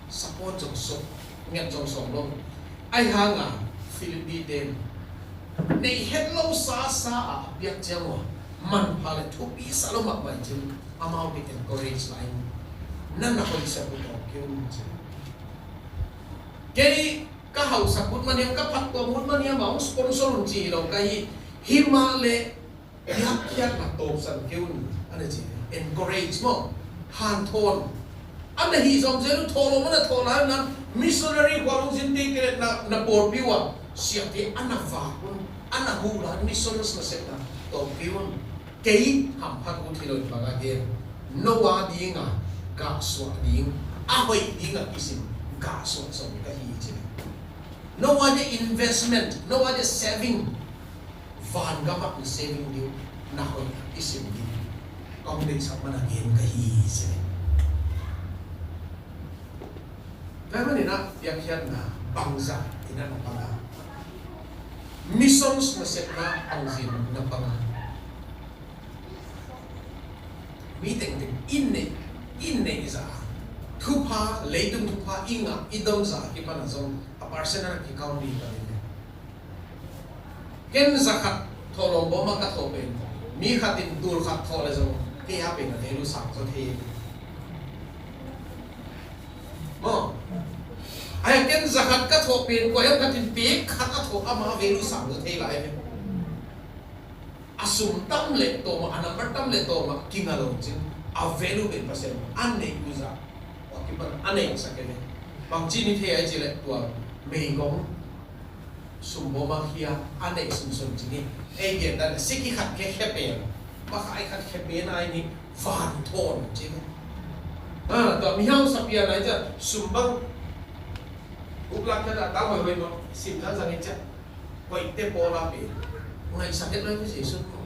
Support zong sawm, nget zong sawm lo. Ahi hanga Philippi ten neih het lo sasa a piak ciang uh a, manpha le thupi sa lo mahmah cin, amau te encourage lai in, na na hoih sak uh tawh kei un ci. Kei ka hausak ut man hiam, ka phattuam ut man hiam a hong sponsor un ci hi lo ka hi. Hi mah le biakhiatna tawpsan kei un, a na ci. Encourage maw, hanthawn. A na hih zawm zel uh, thawhlawm a na thawh lai uh, na missionary khua lungsim te kei le na, na pawlpi uh a siate a na vak un, a na huh lai un, missions nasepna tawh kei un. Kei hamphat ut hi lo in bang a gen, no a dinga gahsuah ding, a hoih dinga kisim gahsuah zong ka hi ci. No a dia investment, no a dia saving, van gamah na saving ding, na hoih a kisim ding ka hong deihsak man a gen ka hi ci. Tua ahih manin ah biakhiatna bangzah in ah na pang a, missions nasepna bangzah in na pang a, mi tengteng i neih, i neih zah a, thupha, leitung thupha i ngah i dom zah a kipan a zong a percent a na kikau ding ka hi ve. Ken za khat thawhlawm bawm a ka thawh pen, mi khat in tul khat thawh le zong kei a pen a value sang zaw thei. Maw? Ai, ken za khat ka thawh pen, kua hiam khat in pek khat a thawh, ama value sang zaw thei lai ve. A sum tam le tawm a, a number tam le tawm a kinga lo cin, a value pen Pasian a neih uh zah a kipan a neihsak e ve. Bangci ni thei ai ci le tua meigong sum bawm a khia a neih sunsun ci ni. Ei gen dan siki khat khe khe pen, makhai khat khe pen ai ni, van thawn ci ni. Ah, tua mihau sapian ai cia sum bang uplak khe la ta hoi hoi no sim zang zang i cia. Koihte pawl a pen ngaihsak het lo hi Jesu ko.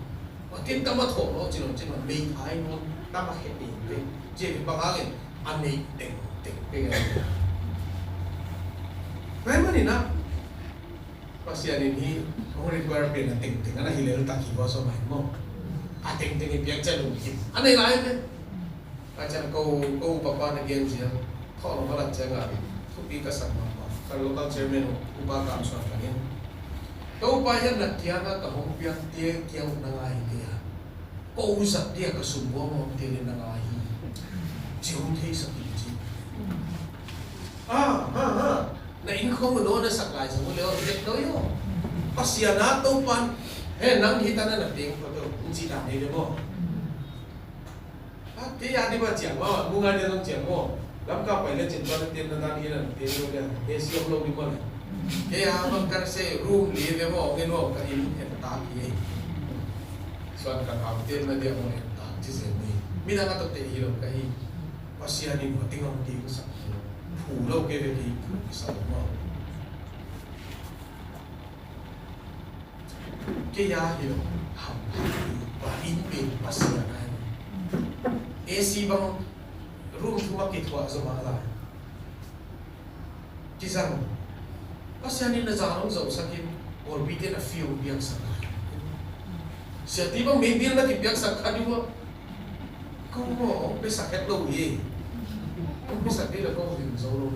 Wa tin tama thawh lo ci lo ci lo, meithai lo tama khe pen pen ci bang a gen a neih tengteng pen. Tua ahih manin ah Pasian in hih hong require pen a tengteng a na hi lel tak hi vua sawm a hi maw. A tengteng i piak ciang lungkim a nei lai ve. Tua ciang ko, ko upa pa na gen ciang, thawhlawm a lat ciang a thupi ka sak mahmah. Ka local chairman upa Kam Suan Thang in, ka upa hian na kiang a ka hong piak te kiang na ngai hi kei a. Ko u zat dia ka sum buang mawk te le na ngai hi. Ci hong theisak in ci. Ah, ha, ha. Na inn khong u naw na sak lai zong u le aw, tek dawi aw. Pasian a Topan he nang hi ta na na teng ko to, in ci dan hi le maw. Ha, kei a di ba ciang maw, mu ngai dia zong ciang maw. Lamka pai le cin tua na teng na dan hi na teng lo dia. He siam lo di maw le. Kei a bang kar se room li ve maw, ngen maw ka in en tak hi. Suan ka hau teng na dia maw en tak ci se ni. Mi na ka to te hi lo ka hi. Pasian in hua ting hong ting sak hi lo. Phu lo kei ve kei phu sak lo maw. Kei a hi lo, ham, pa in pen Pasian a hi. A C bang room thum a kithuah zaw mah lai. Kizang. Pasian in na zan hong zohsak in, pawlpi te na fee hong piaksak lai. Siate bang mei bill na kipiaksak kha ding uh a. Ko maw, hong piasak het lo hi. Hong piasak ding le ko hong hin zo lo.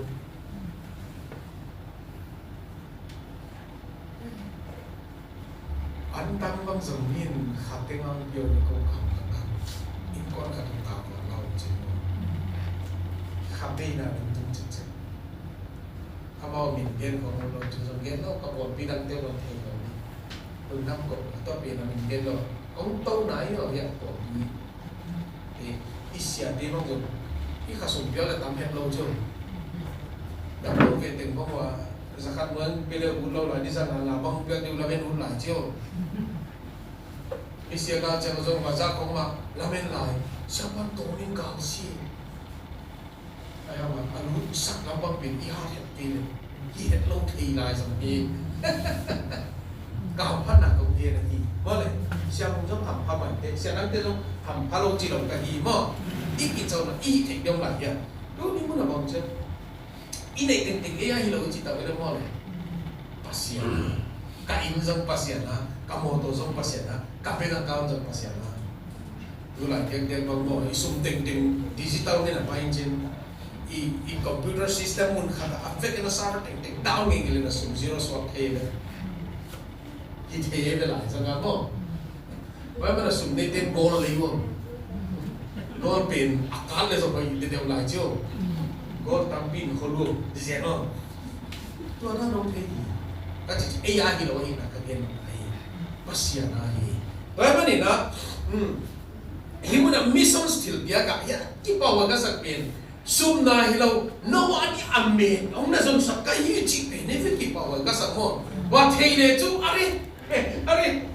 An ta Zong min khat teng ang piau ni ko kam khat ang. Innkuan khat ang tau kua lau cin. Khat teng na min tung cin cin. Amau min gen kong lo cin zong gen lo ka pawlpi dang te lo thei lo ni. Lungdam ko ka tua pi na min gen lo. Kong to nai lo ya pawlpi. Eh, i siate bang zong i khasum piau le tam het lo cio. Dam lo ve teng bang ua zakhat muan pia le ut lo lai ni zang a nga bang piau deu lamen ut lai cio. I sia gal ciang zong va zak khong mah lamen lai. Siapa tawh ning kang si. Ai hang a, a lutsak lam bang pen i hat het te le i het lo thei lai zong hi. Ka hamphatna kong gen ahi. Maw le, siang zong hampha mai te, siang nang te zong hampha lo ci lo ka hi maw. I kicauna i hih theih deuh lai hiam? Tuni mun a bang ciang i neih tengteng ei a hi lo i ci tau i le maw le. Pasian. Ka inn zong Pasian a, ka mawtaw zong Pasian a, ka bank account zong Pasian a. Tulai diakdiak bang maw, i sum tengteng digital ngen a pai in cin. I, i computer system mun khat a, a vek in a server tengteng down ngei ngei le na sum zero suak thei le. Hi thei ve lai zang a maw. Bai mana sum neite gold lei ua. Gold pen a kan le zong bai le deuh lai cio. Gold tampi in khol ua. Di zen ua. Tua na nong thei hi. Ka ci ci ei a hi lo hi na ka gen lo hi. Pasian a hi. Bai mana na. Hmm. Hi mun a missions thil piak a. Ya, kipau a ka sak pen. Sumna hi lo, Noah nih a men hong na zonsak ka hi cih pen hi ve kipau a ka sak maw. Tua thei le cu a ri, a ri.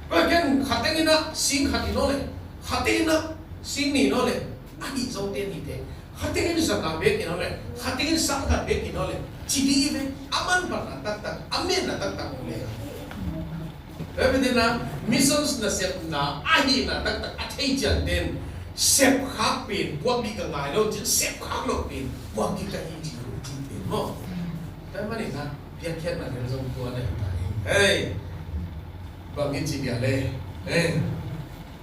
Tua ken khateng in a sing khat in aw le, khateng in a sing nih in aw le, a hih zo te nih te. Khateng in zanga bek in aw le, khateng in sang khat bek in aw le, ci dih hi ve, a manphatna taktak, a menna taktak hong le. Tua pen na missions nasepna ahihna taktak a thei ciangten sepkhak pen puak dih ka ngai lo cin sepkhak lo pen puak dih ka hi ci lo cin pen maw? Tua manin na piakkhiatna pen zong tua na hi ta hi. Hei, bang in ci bia le. Hei,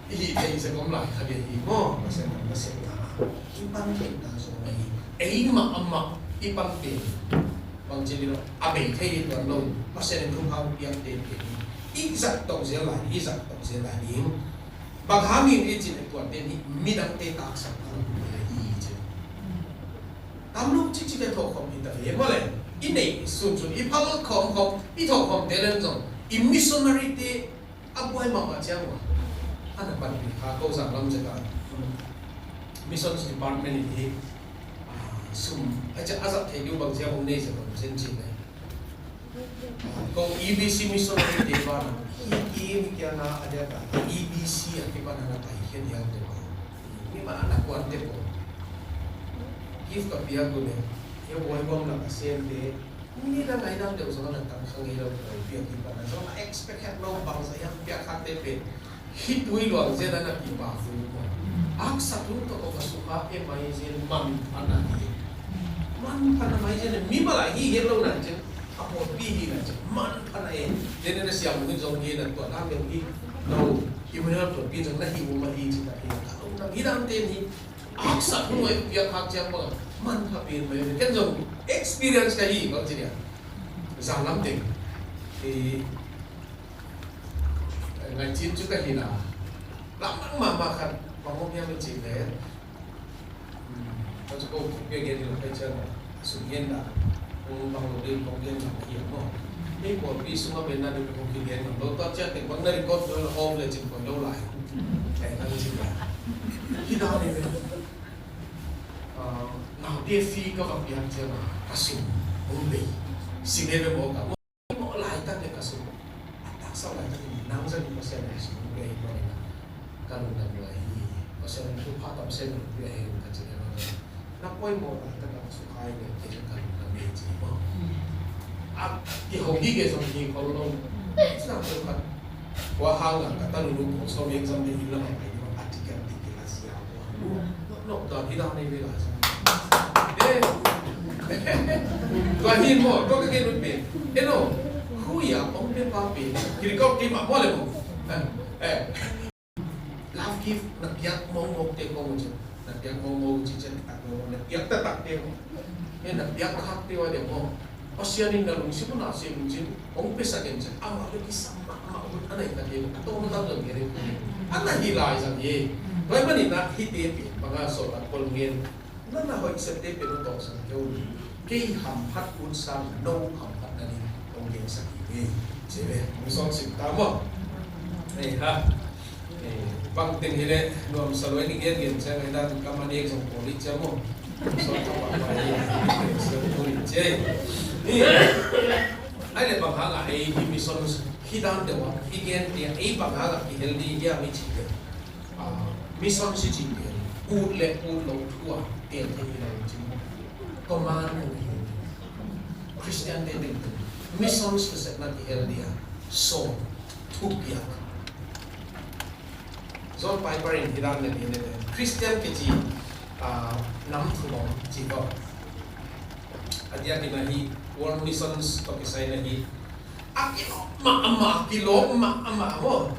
i hih theih zek om lai kha bia hi maw? Pasian nasepna i pan theihna zong na hi. Ei mah amah i pan pen. Bang ci dih lo, a bei thei hi tuan lo, Pasian in thupha piak te pen hi. I zak to zel lai, i zak to zel lai ding. Bang hangin i cin i tuan te hi, midang te taksak a lo hi ci. Tam lo cik cik a thawhkhawm hi ta ve maw le. I neih sunsun, i phal khawm khawm, i thawhkhawm te len zong, i missionary te a buai mahmah ciang ua. A na panpih kha ko zang lam zek a. Missions department in hi, ah, sum a ciah a zat thei deuh bang ciang hong nei zek om zen ci le. Ah, ko E B C missionary te ban a. Hi ki mi kiang a a diak a E B C a kipan a na pai khian hial te ko. Mi ma a na kuan te ko. Gift ka piak uh le. Hi buai bang na ka sem te. Ni na ngai dang deuh zong na tang kha ngei lo ko piak hi pan a zong a expect het lo bang sa hiam piak khat te pen. Hi tui luang zia na na pi pa fu ko. Aksa tung to ko ka su kha e mai zia man pan a hi. Man pan a mai zia mi ma la hi hi lo na zia. A po pi hi na zia. Man pan a e. Zia na na siam mu zong hi na tua na deuh hi. Lo. Hi mu na tua pi zong na hi mu ma hi zia na hi. Ka lo na hi dang te ni. Aksa hnu a i piak khak ciang bang a man kha pen mai ken zong experience ka hi bang ci nia. Zang lam teng i ngaicin cu ka hi na lam nang mahmah khat bang hong hiam i cih le ka cu ko pia gen lo kai ciang a sum gen dah. Kong bang lo ding kong gen lo hiam maw? Hei pawlpi sungah ben na ding kong kigen lo. Lo tuat ciat teng bang na record lo off le cin kong lo lai. Kai na cin lai. Hi dah ni ve. Ah, naute fee ka va piak ciang a ka sum hong bei. Sing e ve maw ka maw laitak le ka sum. A taksa laitak in nang zan in Pasian in sum hong bei maw le na. Ka lungdam lo hi. Pasian in thupha tam sen lo hi a heng ka ci le maw. Na poimawh laitak a sukha i ngeih kei le ka lungdam hi ci maw. A, i hong hi kei zong hi ko lo. Cina ko khat. Kua hang a ka tanunu ko sawm exam de in lam a pai maw. A ticket ticket a sia ko. Nok dan hi dan nei ve la zong. Eh. Tua hi maw, tua ka gen ut pen. Eno, hu ya ong pe pa pen. Kiri kau kei ma maw le maw. Eh, eh. Love gift na piak mawngmawng te kong ci. Na piak mawngmawng ci cian tak mawngmawng na piak taktak te kong. Eh, na piak khak te wa de kong. Pasian in na lungsim un a sem un cin hong piasak in cin, amah le kisam mahmah un a na hi kha ding, a tawmtal zong hi ding. A na hi lai zang hi. Tua ahih manin ah hihte pen bang a sawltak Paul in gen, na na hoih septe pen hong tawlsak kei un. Kei hamphat un sang no hamphat nading hong gensak hi. Ci ve, hong sawlsim ta maw. Ei ha. Eh, bang teng hi leh nuamsa lua in i gen gen ciang, ei dan kam a nek zong pawl i ciam maw. Sawt ka pah pah hi, siam tu in ci ei. Ni, ai le bang hang a ei hi mission hi dan deuh a i gen tia, ei bang hang a kihel ding hiam i cih leh, ah, mission i cih leh ut le ut lo thu a teel thei hi lo in ci maw. Command hi. Christian te teng mission nasepna kihel ding a, sawm, thupiak. John Piper in hi dan na ding, Christian kici, ah, nam thum om ci ko. A diakin ahi World Missions tawh kisai na hi. A kilawm mahmah, kilawm mahmah maw.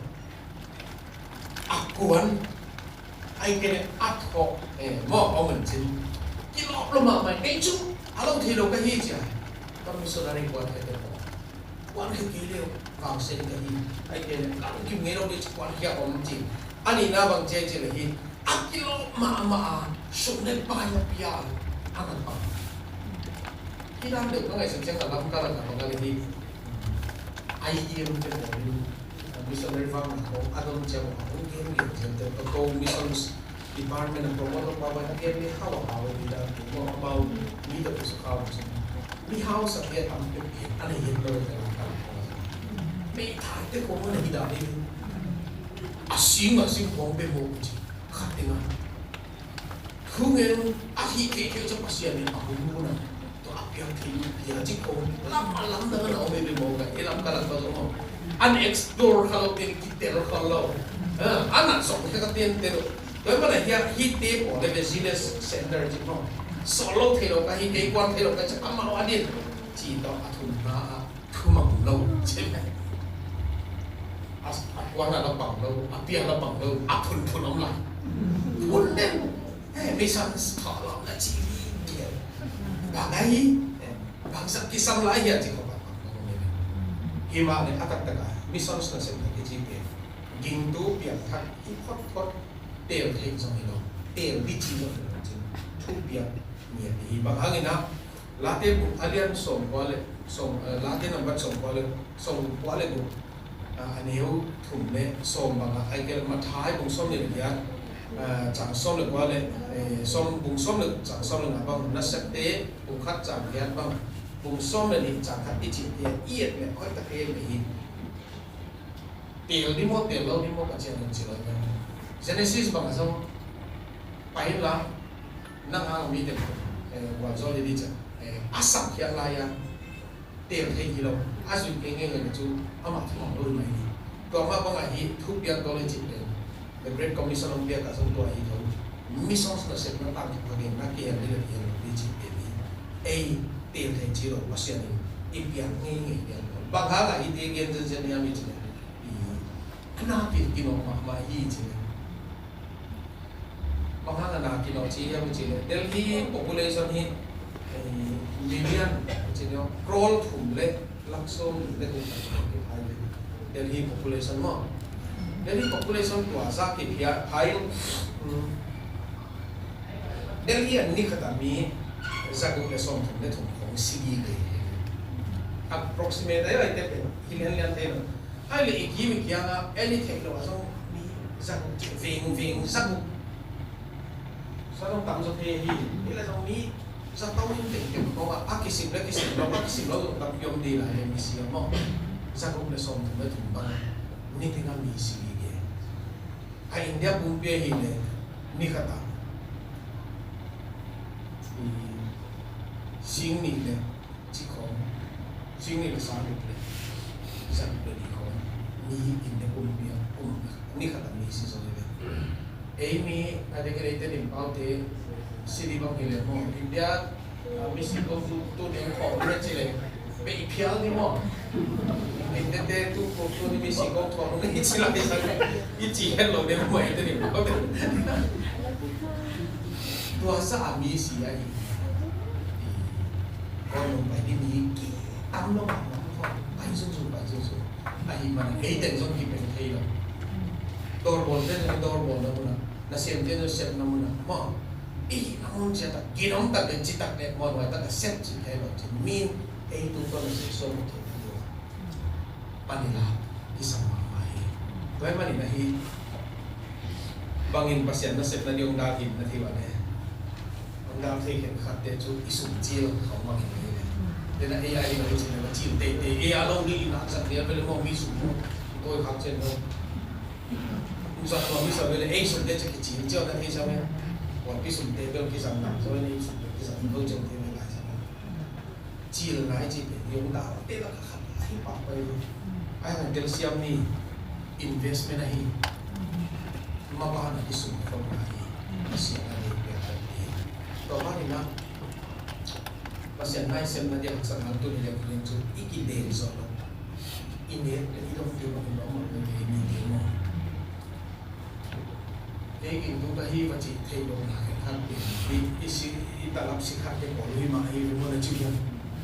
A kuan, ai kei le a thawh, eh, maw, om in cin. Kilawm lo mahmah, kei cu a lo thei lo ka hi cia. Ka missionary kuan kei te maw. Kuan kei kei le vang sen ka hi. Ai kei le ka lungkim ngei lo ding ci kuan kei a om ci. A nihna bang ci ai ci le hi. A kilawm mahmah a, sum le pai a pia a, a ngat pang. Hi dan deuh ka ngaihsak ciang a lam ka lak a bang a le hi. Ai i lungte pawl in missionary vang a kong a don ciang a kong gen gen ciang te ka ko missions department a promote pa bai a gen le hau a hau hi dan tu maw amau mi te pu sa khau ciang. Mi hausa te a tam peuh hi a, a nei het lo te lam ka la ko. Pei thai te ko maw na hi dan hi. A sing a sing kong be mo ci. Khat te nga. Thu ngen a hih thei thei ciang Pasian in a hun mun a. Tua a piang thei pia ci ko. Lam a lam dang a na om be mo ka. E lam ka lam ka zong om. An explore kha lo te kitel kha lo. Ah, an a zong kha ka ten te lo. Tua mana hia hih te ko le business center ci mo. Solo thei lo ka hi kei kuan thei lo ka ci amau a din. Ci to a thum na a thumang lo ci. A, a kuan a la pang lo, a pia la pang lo, a phun phun om lai. Phun den. Eh, missions thaw lo na ci ni. Bang a hi. Eh, bang sak kisam lai hia ci ko bang. Hi mah le a taktak a missions nasepna kici pen. Gingtu piangthak hi phot phot, teel theih zong hi lo, teel ding ci zong hi lo cin thupiak ngiat hi. Bang hangin ah Late bung a lian sawm kua le sawm, eh, Late nambat sawm kua le sawm kua le guk, ah, a neu thum le sawm bang a, ai kei le Matthai bung sawm le giat, ah, cang sawm le kua le, eh, sawm, bung sawm le cang sawm le nga bang, Nasepte bung khat cang giat bang, bung sawm le nih cang khat i cih te i et le hoih tak hi hi. Teel ding maw, teel lo ding maw, Pasian in ci lo. Genesis bang a zong pai inla, nang hang mite, eh, gualzo le ding ciang, eh, a sak khiat lai a, teel thei hi lo, a zui kei ngei ngei cu amah thumang lo mai hi. Tua mah bang a hi thupiak lo le cih pen, The Great Commission hong piak a zong tua hi lo. Missions nasepna tangkhat a genna kei a le le hi lo ding cih pen hi. Ei teel thei ci lo, Pasian in i piak ngei ngei piak lo. Bang hang a i te gen zenzen hiam i ci le. I, a napi kinawh mahmah hi ci le. Bang hang a na kinawh ci hiam ci le. Delhi population hi, eh, million ci le, crore thum le lakh sawm le guk a kiphai le. Delhi population maw. Delhi population tua za kiphia phai, hmm. Delhi a ni khat a mi zaguk le sawmthum le thum khong si gige. Approximate a i te pen hi lian lian thei lo. Ai le i kim i kiang a, en i theih lo a zong mi zaguk ci veng veng zaguk. Sa zong tam zaw thei hi, hi le zong mi zato in teng teng khong a, a kisim le kisim lo, a kisim lo zong tam piom di lai le mi si a maw. Zaguk le sawmthum le thum bang, ni teng a mi si gige. A India pumpi ahih leh ni khat ah, i, sing nih le cih khawng, sing nih le sang guk le za guk le nih khawng, mi India pumpi ah, pum, ni khat ah mi si zo hi ve. Ei mi, a ding hi leh eite Lim Pau te, si ding bang hi leh maw, India, a, mi si ko tu, tu ding khawng le ci leh, Beh i phial ni maw? Ei tete tu ko tu ni mi si ko thawh lo ni ci lai sak. I ci het lo deuh maw ei te ni maw? Tua sa a mi si a i. Ko nung pai ni mi ki Lo mah mah, pai zungzung, pai zungzung. Ahih manin ei teng zong kipen thei lo. Dawrbawlte na dawrbawlna munah, nasemte na sepna munah maw, i hihna mun ciat ah ginom tak le citak le mawhnuai tak a sep cih thei lo cin. Min ei tungtawn a sep suak thei lo. Pan ila kisam mahmah hi. Tua ahih manin ahi bangin Pasian nasepna ding hong dal hi na thei uh a ne. Hong dal thei khenkhatte cu i sum cil khawng bangin hi le. Tena ei a hi lo cin le cil teitei, ei a lo ni in a zat lian vele maw, mi sum maw, tawi khak cian lo. Zat maw mi sa vele ei sumte cu kicil ciau na thei sa ve. Wan pi sumte bel kizang dang zaw, ei sumte kizang lo ciau te ve lai sa maw. Cil nai ci pen hi hong dal te lak a khat ahi pah pai hi. Ai hang telsiam ni investment ahi. Mabana i sum khawm nai hi. Pasian a dei piak hi. Tua manin ah Pasian nai semna ding haksatna tuni le kinin cu i kidel zawh lo. I nek le i dong tiu lo, i dong lo, i nek tiu lo. Kei gingtu ka hi va cih theih lohna khenkhat pen hi, i si, i talap si khat te pawl hi mah hi, hi mawh na cih hiam?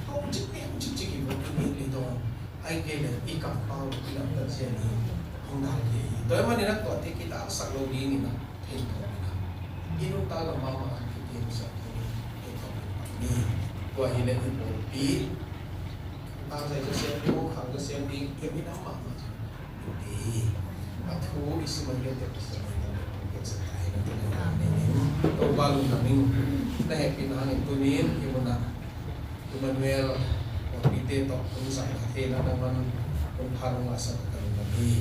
A um cik ni, um cik cik hi mawh, i nih li dong. Ai kei le i kampau i lam tak cian hi, hong dal kei hi. Tua ahih manin a tuate kitaksak lo dingin a thei tawh in a, i nuntak lam mahmah khat kitiamsak dingin thei tawh in a ni. Tua hi le i pawlpi tangzai ka siam ding, khang ka siam ding, i minam mahmah. Hi. A thu i sim a hiate Pasian in a piaksak ta hi na, tua hi na. Topa lungdam ing. Na hehpihna hangin tuni-in i munah Emmanuel pawlpite tawh hun zang kha thei na, nangman hun pha nong ngahsak ka lungdam hi.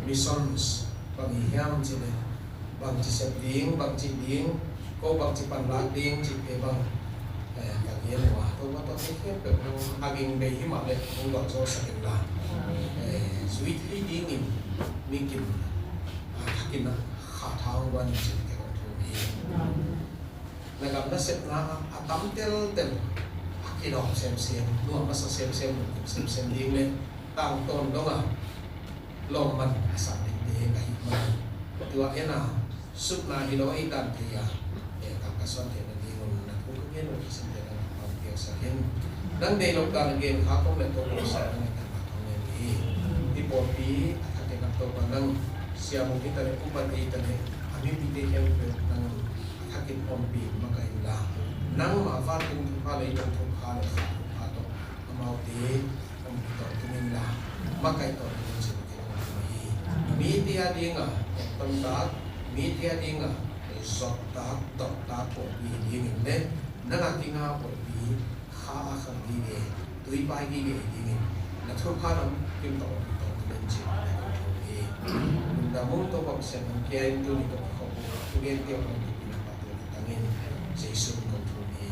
Missions bang hi hiam cih leh bangci sep ding, bangci ding, ko bangci panlak ding cihte bang, eh, ka gen uh a, Topa, tuate khempeuh nang a ging bei hi mah leh hong gualzawhsak inla, eh, zui thei dingin mikim, ah, thakin a kha tha hong guan in cihte kong thum hi. Na gam nasepna a tam teltel a kilawm semsem, nuam a sa semsem, nuam semsem ding le tangtawn dong a lawmman a sa dingte ka hih manin, tua en a sutna hi lo ei dan thei a, eh, tangka suan theihna dingun na thu ka gen uh a kisinte na hong piaksak in. Nang deih loh dan a gen kha kong le tawh kong sa nang a kan kha kong ngen hi. I pawlpi a thakin a Topa nang siam uh hi ta le, upat ei ta le, a mipite khempeuh nang thakin ompih makaih inla, nangmah vantung thupha, leitung thupha le kha thupha tawh amaute ompih tawntung inla, makaih tawntung in cih kong thum hi. Mite a ding a, tomtak, mite a ding a, zoptak, doptak pawlpi hi dingin le, nang a kinga pawlpi, kha a khang gige, tui pai gige dingin na thupha lam kim tawh om tawh tu den cih na kong thum hi. Lungdam ung Topa Pasian, nang kia in tuni tawh ka khawm uh a, thugente hong dikna patu tangin Jesu min kong thum hi.